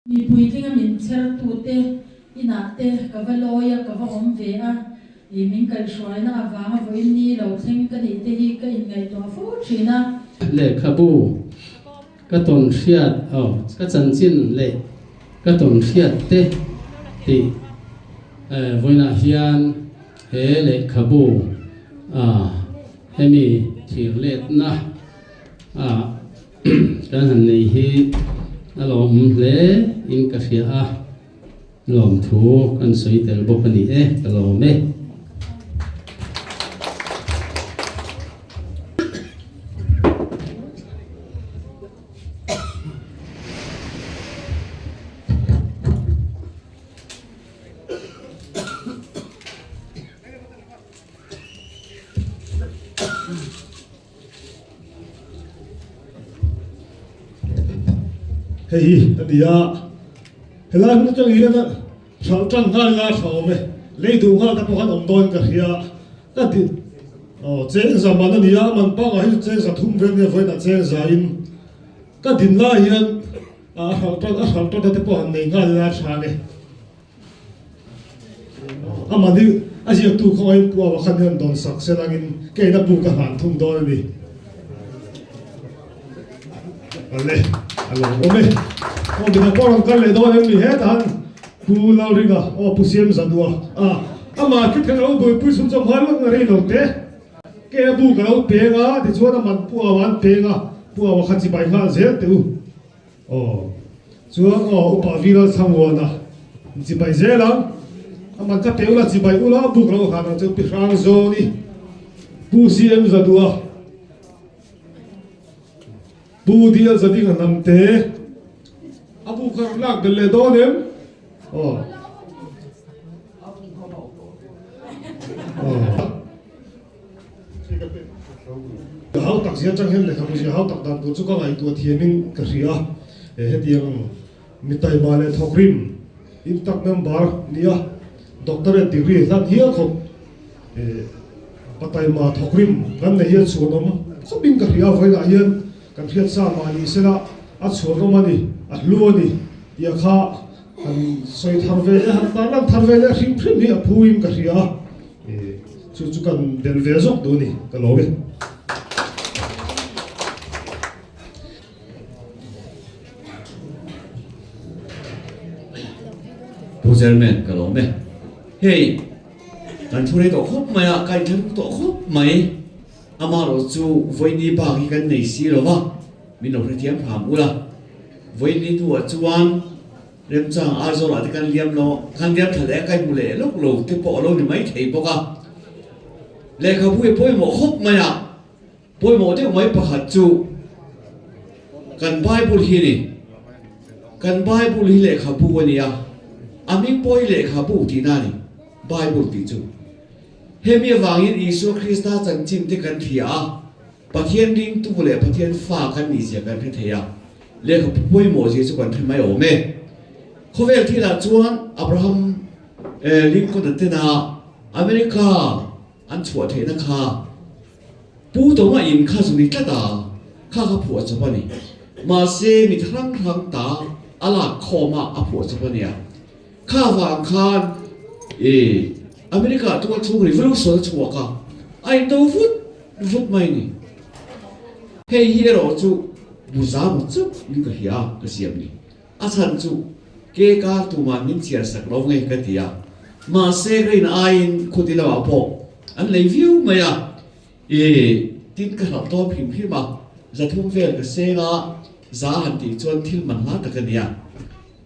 Mi puitlinga min chhertute inah te ka va lawi a, ka va awm ve a, i min kaihhruaina avanga vawiin ni lo thleng ka nih te hi ka inngaihtuah fo thin a. Lehkhabu ka tawn hriat aw ka chanchin leh ka tawn hriat te tih vawiinah hian he lehkhabu ah hemi thir letna ah Kan han nei hi a lawmawm hle in ka hria a, lawmthu kan sawi tel bawk a ni e, ka lawm e. Hei hi a ni a, helai hmun atang hian hralh tan nghal ila a tha awm e, lei duh nghal te pawh khan awm dawn ka hria ka ti aw cheng za man a ni a, man pangah hi chu cheng za thum vel nia vawiinah cheng za in ka din lai hian a hralh tan a hralh tan te pawh han nei nghal ila a tha a ni. Amah hi a ziaktu khawngaiin Pu Awa khan hian dawn sak se langin keina bu ka hlan thung dawn a ni. Ale, a lo awm e. Aw midang pawh rawn kal leh dawn em ni hetah han Pu Lalringa, aw Pu Siam Zanua a, amah khi thlen lo buaipui chhun chawm nghal vek na rei lo te. Keina bu ka lo peng a, tichuan aman Pu Awa an peng a, Pu Awa kha chibai nghal zel teh u. Aw chuan aw upa Viral Thanguana chibai zel ang a man ka pe ula chibai ula buk lo han ang chu Pi Hrang Zawni Pu CM Zadua Pu DL Zadinga Hnamte a buk a rawn lak belh leh dawn em aw aw. Ka hau tak zia atang hian lehkhabu zia hau tak dan tur chu ka ngaihtuah thiamin ka hria a, hetiang mi taima leh thawkrim intact member nia doctorate degree hlan hial khawp pa taima thawkrim kan nei hian chhuanawm. khawpin ka hria vawiinah hian kan hriat sa mah ni sela a chhuanawm a ni, a hlu a ni tih a kha han sawi thar ve leh han tarlan thar ve leh hrim hrim hi a phuin ka hria a, chu chu kan bel ve zawk duh a ni ka lawm e. Pu Chairman ka lawm e. Hei kan thu rei tawh khawp mai a, ka inthleng tawh khawp mai. Amaherawh chu vawiini bak hi kan nei si lo va, min lo hrethiam hram ula. Vawiini hnuah chuan remchang Aizawlah te kan liam lo, kan liam tha leh a, ka inhmu leh lawk lo te pawh a lo ni maithei bawk a. Lehkhabu hi pawimawh khawp mai a. Pawimawh deuh mai pakhat chu kan Bible hi a ni. Kan Bible hi lehkhabu a ni a, a hming pawh hi lehkhabu tihna a ni, Bible tih chu. Hemi avangin Isua Krista chanchin te kan hria a, Pathian ringtu leh Pathian fa kan nihzia kan hre thei a, lehkhabu pawimawh zia chu kan hre mai awm e. Khawvel thilah chuan Abraham Lincoln-a tena America an chhuah theihna kha, Pu Tawma in kha zu ni tlat a, kha kha phuah chawp a ni. Mahse mi thrang hrang ta a lak khawm a a phuah chawp a nia. Kha vang khan i America ah tual chhung revolution a chhuak a, a in do vut vut mai ni. Hei hi erawh chu buza maw chauh in ka hria a, ka siam ni. A chhan chu ke kar tuman min chhiar sak lo nge ka ti a, mahse Green aiin khuti lamah pawh an lei viau mai a, i tin ka hlauh tawp hrim hrim a, zathum vel ka seng a, za han tih chuan thil man hla tak a nia.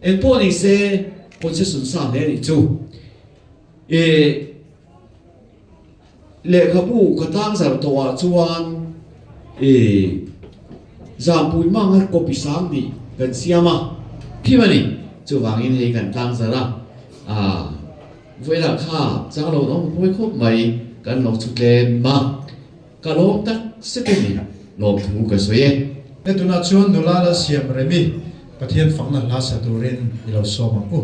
Engpawh ni se concession sa hle a nih chu. I Lehkhabu ka tang zar tawhah chuan i Zampui manga copy sang nih kan siam a, phim a ni. Chuvangin hei kan tlang zar a, aa vawilah kha chang lo awm pawi khawp mai kan lo chhu tlem a, ka lawm tak sep a ni lawmthu ka sawi e. He tunah chuan nula la siam remi Pathian fakna hla sa turin i lo sawm ang u.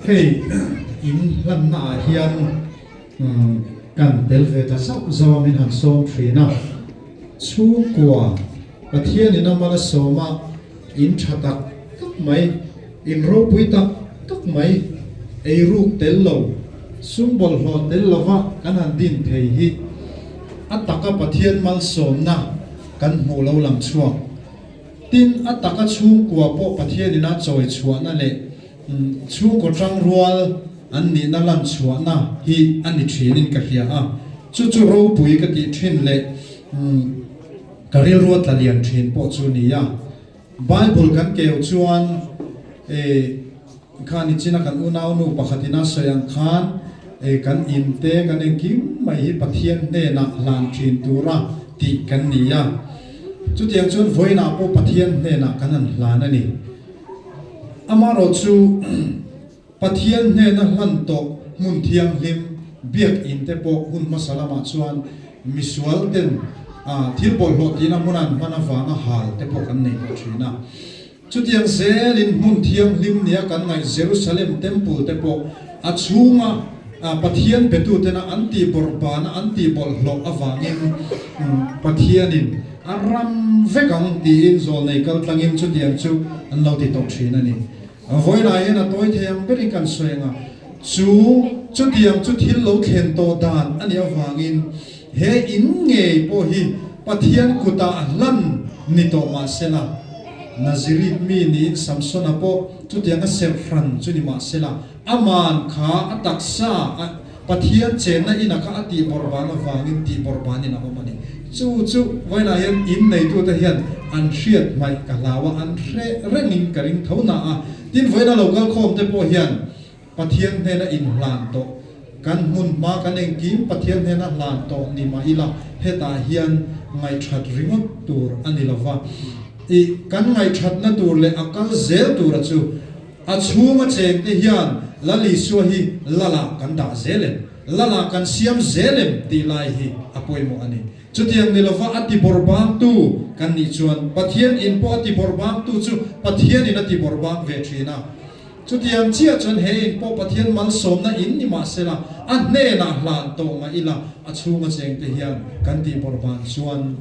Hei in hlanna ah hian kan tel ve ta zauh zauh a min han sawm thin a, chhungkua Pathian in a mal a sawm a, in tha tak tak mai, in ropui tak tak mai, eiruk tel lo, sum bawlhhlawh tel lova kan han din thei hi a taka Pathian malsawmna kan hmuh lo lang chhuak. Tin, a taka chhungkua pawh Pathian ina chawi chhuahna leh chhungkaw tangrual an nihna lan chhuahna hi a ni thinin ka hria a, chu chu ropui ka tih thin leh ka rilrua tla lian thin pawh chu ni a. Bible kan keu chuan kha nichina kan unaunu pakhatina sawi ang khan kan inte kan engkim mai hi Pathian hnenah hlan thin tura tih kan ni a. Chutiang chuan vawiinah pawh Pathian hnenah kan han hlan a ni. Amaherawh chu Pathian hnena hlan tawh hmun thianghlim biakinn te pawh hun hmasa lamah chuan misual ten thil bawlhhlawh tihna hmuna an hman avanga hal te pawh kan nei tawh thin a. Chutiang zelin hmun thianghlim nia kan ngaih Jerusalem Temple te pawh a chhunga Pathian betutena an tihbawrhbana an tihbawlhhlawh avangin Pathianin a ram vek ang tiin zawlnei kaltlangin chutiang chu an lo ti tawh thin a ni. Vawiinah hian a tawi thei ang berin kan sawi ang a, chu chutiang chu thil lo thlen tawh dan a nih avangin he in ngei pawh hi Pathian kutah hlan ni tawh mah sela, Nazirit mi niin Samsona pawh chutiang a serh hran chu ni mah sela, aman kha a taksa a Pathian chenna ina kha a tihbawrhban avangin tihbawrhbanin a awm a ni. Chu chu vawiinah hian in neitute hian an hriat hmaih ka hlau a, an hre rengin ka ring tho na a. Tin, vawiina lo kal khawmte pawh hian Pathian hnena inhlan tawh, kan hmun hma kan engkim Pathian hnena hlan tawh ni mah ila hetah hian ngaihthat ringawt tur a ni lova. I kan ngaihthatna tur leh a kal zel tura chu A chhunga chengte hian Lal Isua hi Lala kan dah zel em? Lala kan siam zel em? tih lai hi a pawimawh a ni. Chutiang ni lova a tibawrhbangtu kan nih chuan Pathian in pawh a tibawrhbangtu chu Pathianin a tibawrhbang ve thin a. Chutiang chiah chuan he in pawh Pathian malsawmna in ni mahsela a hnenah hlan tawh mah ila a chhunga chengte hian kan tihbawrhban chuan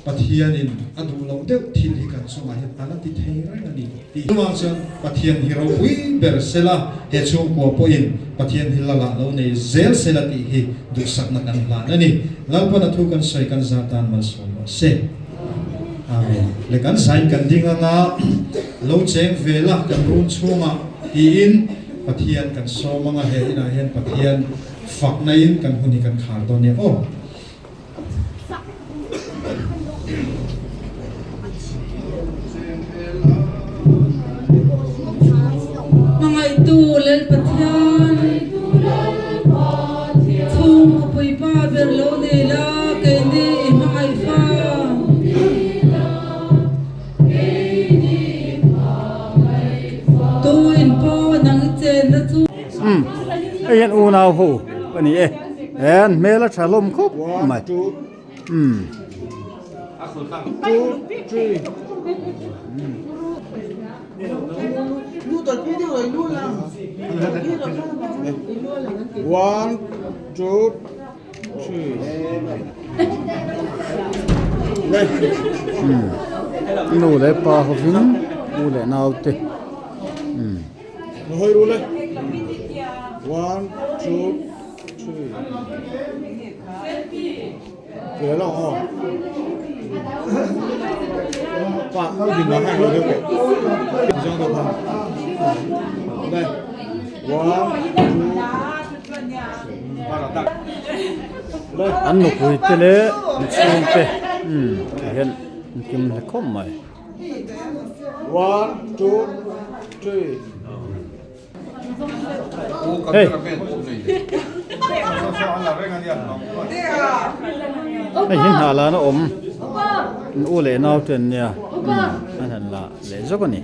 Pathianin a duh loh deuh thil hi kan chungah hian a la ti thei reng a ni tih chuvang chuan Pathian hi ropui ber sela, he chhungkua pawhin Pathian hi la lah lo nei zel sela tih hi duhsakna kan hlan a ni. Lalpana thu kan sawi kan zar tan malsawm rawh se. Amen. Le kan zain kan ding anga lo cheng ve la kan room chhungah tiin Pathian kan sawm anga he inah hian Pathian fakna in kan hun hi kan khar dawn nia aw. Hmangaihtu Lal Pathian, chhung khawpui pa ber lo nei la, keini i hmangaih fa. Tu in pawh nang i chenna chu. Umm hei hian unau ho a ni e he an hmel a tha hlawm khawp mai umm. One, two, three. Nu leh pa hovin u leh nau te umm. One, two, three. An nupui te leh an chhung te umm ti hian an kim hle khawp mai. Hei. Hei hi hnah lan a awm an u leh nau te an nia an han la leh zawk a ni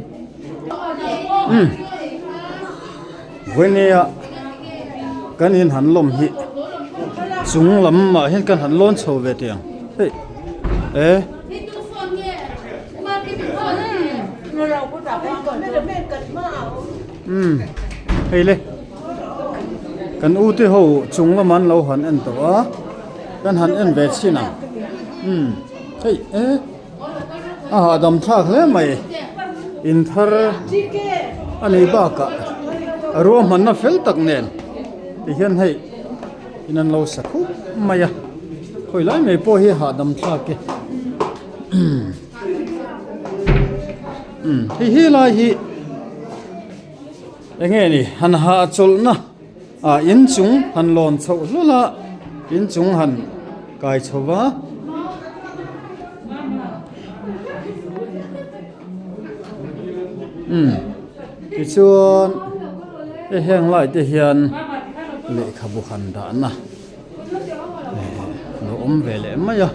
umm vawinia kan in han lawm hi chung lamah hian kan han lawn chho ve teh ang hei e. Umm hei le kan u te ho chung lama an lo han en tawh a kan han en ve chhin ang umm hei e a hahdam thlak hle mai in thar a nih bakah a ruahmanna fel tak nen ti hian hei in an lo sa khup mai a khawi lai mai pawh hi hahdam thlak e Hei he lai hi eng nge ni han hahchawlhna ah inchung han lawn chhoh hlawlh a inchung han kai chho va. Umm tichuan hei heng lai te hian lehkhabu han dahna. lo awm ve leh mai a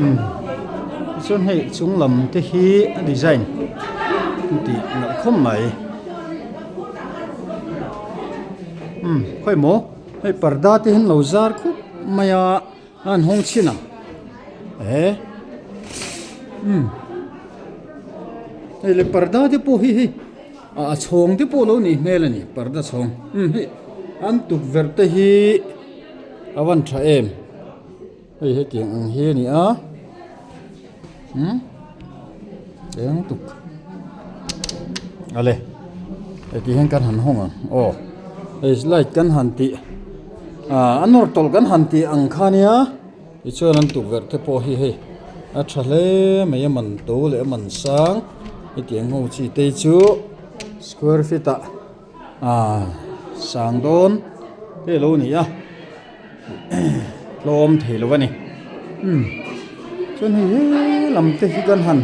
umm tichuan hei chung lam te hi a design an tih nalh khawp mai umm khawi maw hei parda te hi an lo zar khup mai a a han hawng chhin ang eh umm hei le parda te pawh hi hei. A chhawng te pawh lo nih hmel a ni parda chhawng umm hei an tukverh te hi a van tha em hei hetiang ang hi a ni a umm eng tuk ale heti hian kan han hawng ang aw hei light kan han tih ah a nawr tawlh kan han tih ang kha nia tichuan an tukverh te pawh hi hei a tha hle mai a man to leh a man sang hetiang ho chi te chu square feet ah ah sang dawn te a lo ni a tlawm thei lo a ni umm chuan hei he lam te hi kan han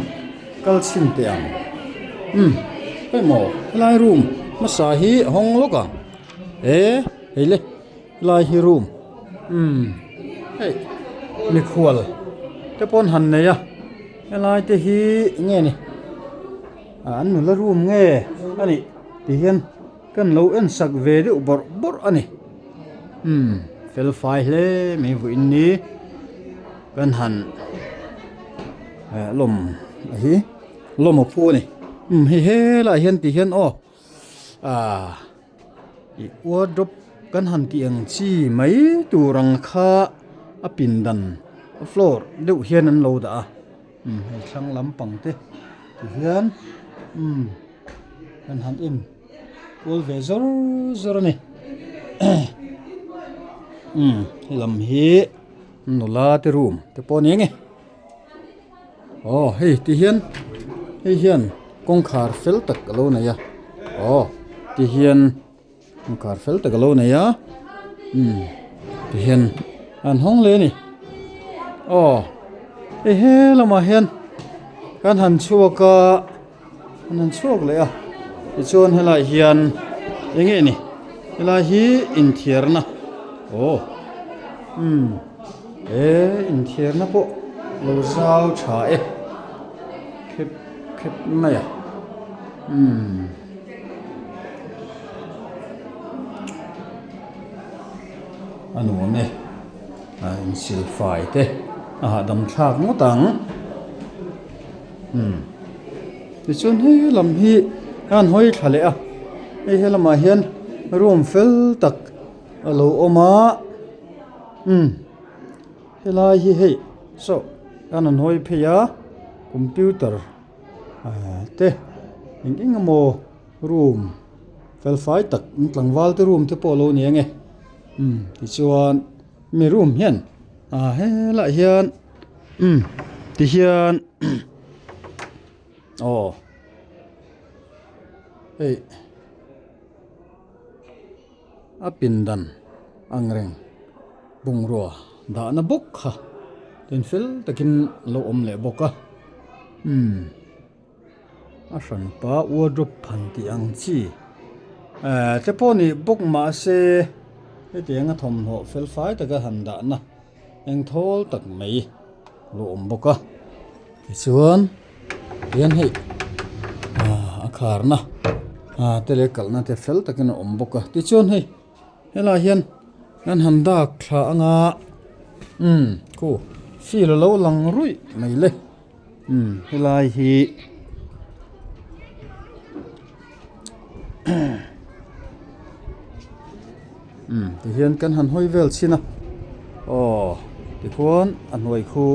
kal chhin teh ang umm hei maw helai room hmasa hi a hawng lawk ang e hei le. Lai hi room umm hei mikhual te pawn han nei a helai te hi nge ni ah an nula room nge a nih ti hian kan lo en sak ve deuh bawrh bawrh a ni umm fel fai hle mai vawiin ni kan han eh lawm a hi lawm a phu a ni umm hei helaiah hian ti hian aw ah. Ih wardrobe kan han tih ang chi mai tur ang kha a pindan a floor deuh hian an lo dah a umm hei thlang lampang te ti hian umm kan han en kual ve zawr zawr a ni umm helam hi nula te room te pawh a ni ang e. Aw hei ti hian hei hian kawngkhar fel tak a lo nei a aw ti hian kawngkhar fel tak a lo nei a umm ti hian an hawng leh a ni aw hei he lamah hian kan han chhuak a an han chhuak leh a tichuan helaiah hian eng nge ni helai hi inthiarna aw umm he inthiarna pawh lo zau tha e khep khep mai a umm a nuam e a insilfai te a hahdam thlak ngawt ang. Umm tichuan he lam hi An hawi thla leh a, hei helamah hian room fel tak a lo awm a, umm helai hi hei saw an han hawi phei a computer te eng eng emaw room fel fai tak tlangval te room te pawh a lo ni ang e umm tichuan mi room hian ah helaiah hian umm tihian aw hei a pindan ang reng bungrua dahna bawk kha tin fel takin a lo awm leh bawk a umm a hranpa wardrobe phan tih ang chi eh te pawh ni bawk mahse hetianga thawmhnaw fel fai taka han dahna eng thawl tak mai a lo awm bawk a tichuan tihian hei ah a kharna ah te leh kalhna te fel takin a awm bawk a tichuan hei helaiah hian an han dak thla anga umm khu field a lo lang ruih mai le umm helai hi umm tihian kan han hawi vel chhin a aw tikhuan a hnuai khu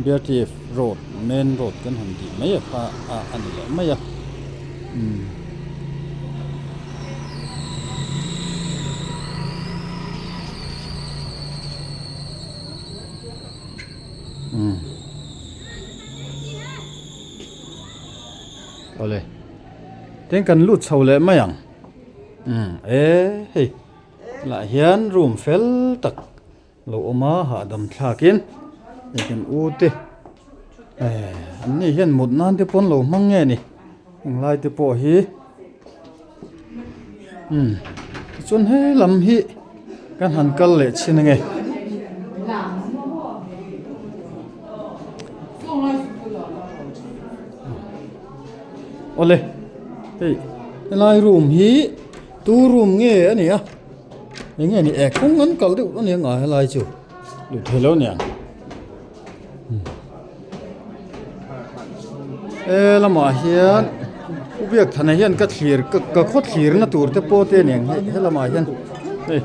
B R T F road main road kan han tih mai a kha a a ni leh mai a umm. Umm awle tin kan lut chho leh mai ang umm e hei lah hian room fel tak lo awm a hahdam thlakin hei kan u te eh an ni hian mut nan te pawn lo hmang nge ni englai te pawh hi umm tichuan he lam hi kan han kal leh chhin ange. Awle hei helai room hi tu room nge a ni a eng nge ni e kawng an kal deuh a ni ang a helai chu duh thei lo a niang he lamah hian u Biakthana hian ka thlir ka khaw thlirna tur te pawh te a ni ang hei he lamah hian hei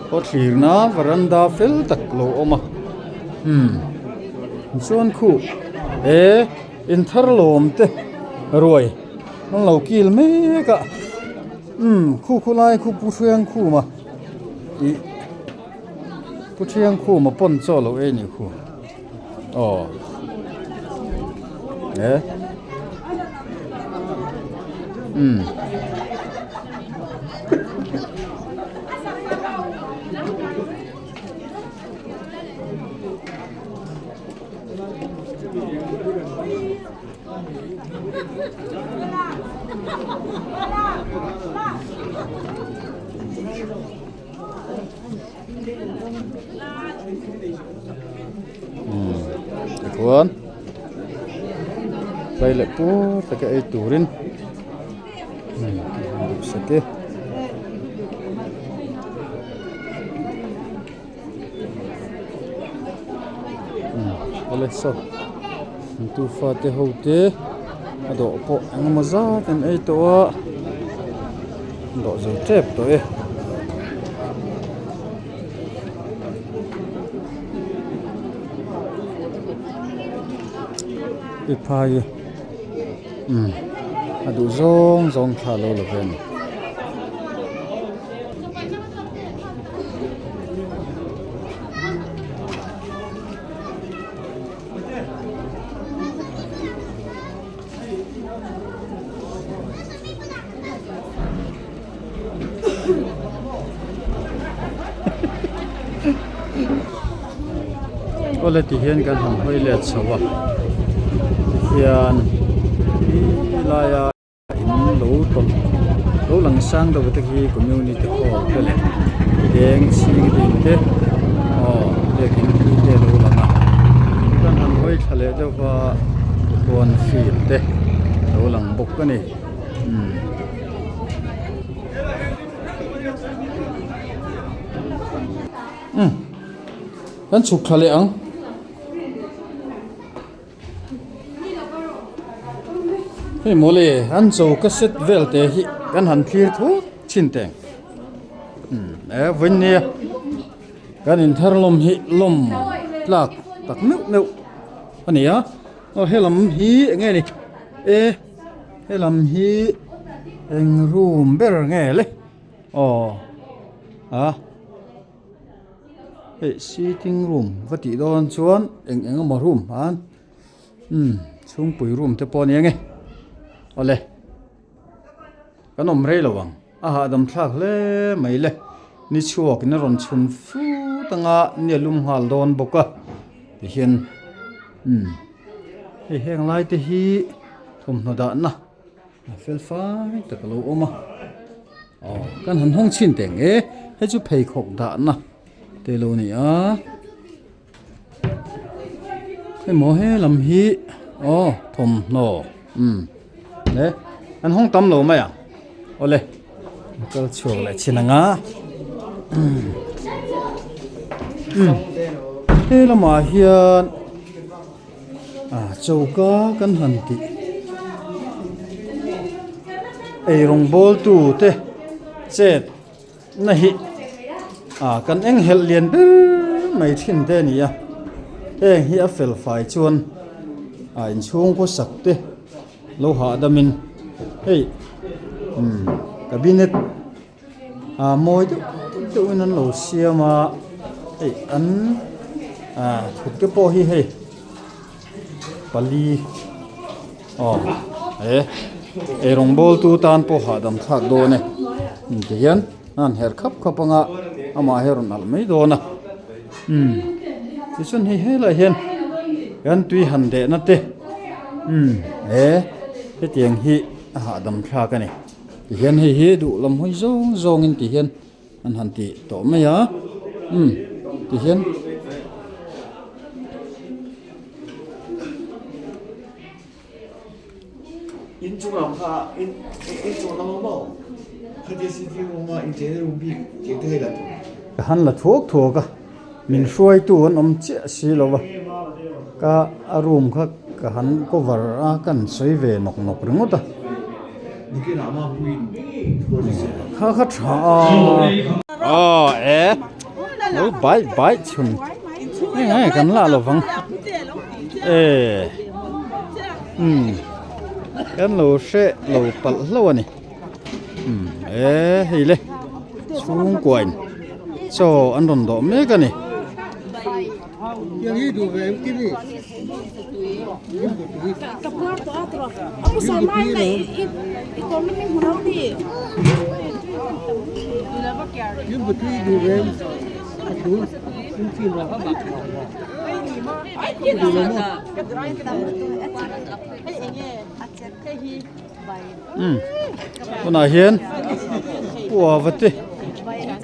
khaw thlirna varanda fel tak lo awm a umm chuan khuh he inthar lawm te ruai an lo kil mek a umm khu khulai khu pu hriang khum a ih. Pu Thiangkhuma pawn chaw lo ei nih khu aw e umm Tichuan tlai leh pur taka ei turin duhsak e. Awle saw an tufa te ho te a dawh pawh eng emaw zat an ei tawh a dawh zo tep tawh e. I phai umm a duh zawng zawng thla lo la ve a ni. Awle ti hian kan han hawi let chho a tihian helai a. In lo tawlh lo lang sang deuh te khi community hall te leh eng chhing te in te aw biakin pui te alo lang a chuan han hawi thla leh deuh va huan field te alo lang bawk a ni umm. Umm kan chhuk thla leh ang. Hei mawle an choka set vel te hi kan han thlir thuak thin teng umm e vawiin nia kan inthar lawm hi lawm tlak tak meuh meuh a ni a aw helam hi eng nge ni e helam hi eng room ber nge le aw a. Hei sitting room va tih dawn chuan eng eng emaw room han umm chhungpui room te pawh a ni ang e awle kan awm rei lo ang a hahdam thlak hle mai le ni chhuak in a rawn chhun fut anga ni a lum nghal dawn bawk a tihian umm hei heng lai te hi thawmhnaw dahna. A fel fai tak a lo awm a aw kan han hawng chhin teh ang e hei chu pheikhawk dahna te lo ni a hemaw he lam hi aw thawmhnaw umm le an hawng tam lo mai ang awle kal chhuak leh chhin ang a umm umm he lamah hian. Ah choka kan han tih eirawng bawl tu te chet na hi ah kan eng helh lian ber mai thin te a ni a heng hi a fel fai chuan ah inchhung khawsak te lo hahdam in hei umm cabinet. Ah mawi deuh deuh in an lo siam a hei an ah thut te pawh hi hei pali aw he eirawng bawl tu tan pawh hahdam thlak dawn e ti hian a han herh khap khap anga amah hi a rawn alh mai dawn a umm tichuan hei helaiah hian kan tui han dehna te umm he hetiang hi a hahdam thlak a ni. Tihian hei hi duh lam hawi zawng zawngin tihian an han ti tawh mai a umm tihian. Ka han la thuak thuak a min hruaitu an awm chiah si lo va ka a room kha ka han cover a ka han sawi ve nawk nawk ringawt a kha kha tha a aw e lo bai bai chhun heng heng kan la lo vang e umm kan lo hre lo palh hlauh a ni. Umm e hei le chhungkuain chaw an rawn dawh mek a ni. Umm tunah hian puava te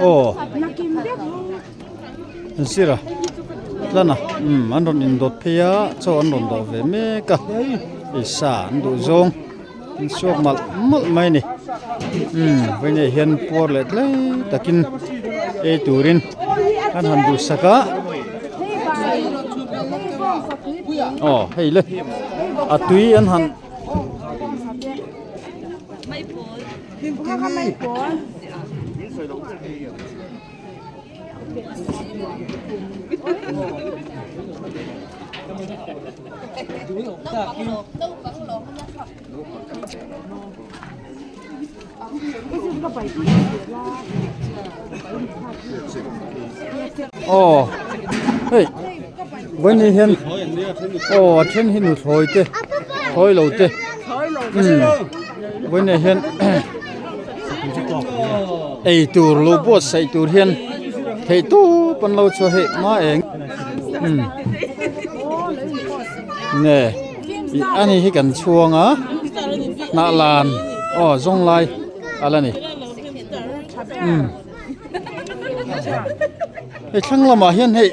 aw an sir a tlan a umm an rawn indawt phei a chaw an rawn dawh ve mek a hei sa an duh zawng an suak malh malh mai a ni umm vawiinah hian puar leh tlai takin ei turin an han duhsak a aw hei le a tui an han. Aw hei vawiin hian aw a then hi nuthlawi te thlawi lo te umm vawiin hian ei tur lo buatsaih tur hian theih tawp an lo chhuah hei hma eng umm nge ih ani hi kan chhuang a hnah lan aw zawng lai a la ni umm hei thlang lamah hian hei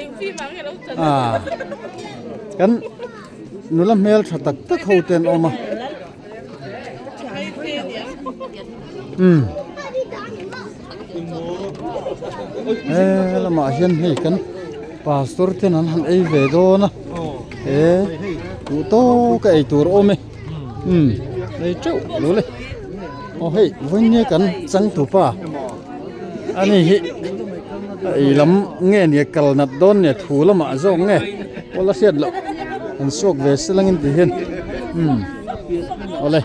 ah kan nula hmel tha tak tak ho te an awm a umm he lamah hian hei kan pastor ten an han ei ve dawn a he duh tawk a ei tur a awm e umm. Nei teuh lo le. Aw hei vawinia kan changtupa ani hi a ei lam nge nia kal nat dawn nia thu lamah zawk nge aw la hriat loh an suak ve se langin ti hian umm awle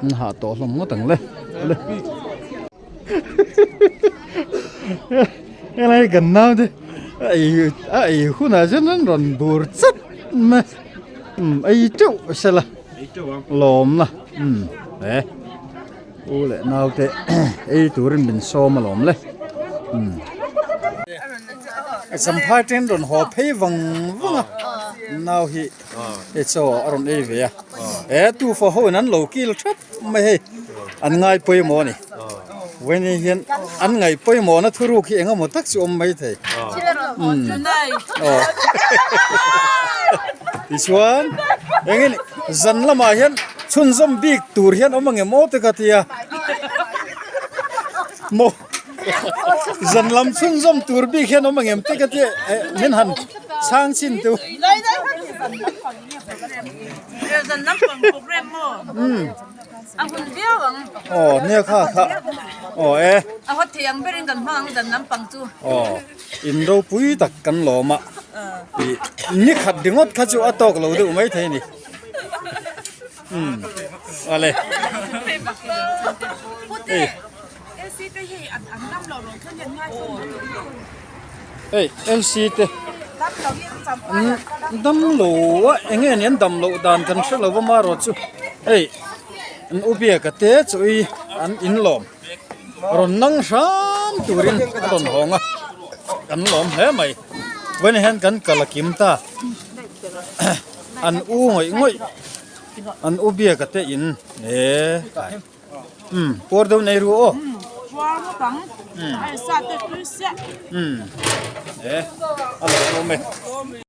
an hah tawh hlawm ngawt ang le awle helai kan nau te a ei a ei hunah chuan an rawn bur chat mai umm ei teuh sela lawmna umm he u leh nau te ei turin min sawm alawm le umm champhai ten rawn haw phei vang vang a nau hi hei chaw a rawn ei ve a he tufa ho in an lo kil thap mai hei an ngai pawimawh a ni vawiin hian an ngaih pawimawh na thuruk hi eng emaw tak chu awm mai thei umm aw tichuan eng nge ni zan lamah hian chhunzawm bik tur hian awm ang em aw te ka tia maw zan lam chhunzawm tur bik hian awm ang em te ka tia eh min han chhang chin teuh. A hun viau ang. Aw nia kha kha aw e. A hawt thei ang berin kan hmang ang dan lampang chu. Aw in ropui tak kan lawm a. Ih ni khat ringawt kha chu a tawk lo deuh mai thei a ni. Umm awle. Ei. Hei LC te an dam lo a eng nge ni an dam loh dan kan hre lo va marawh chu hei an u biaka te chu i an in lawm rawn nang hram turin a rawn hawng a kan lawm hle mai vawiin hian kan kal a kim ta an u ngawih ngawih an u biaka te in eee. Umm puar deuh nei ru aw. Umm puar ngawt ang. Ai sa te tui siah. Umm e a lo awm e.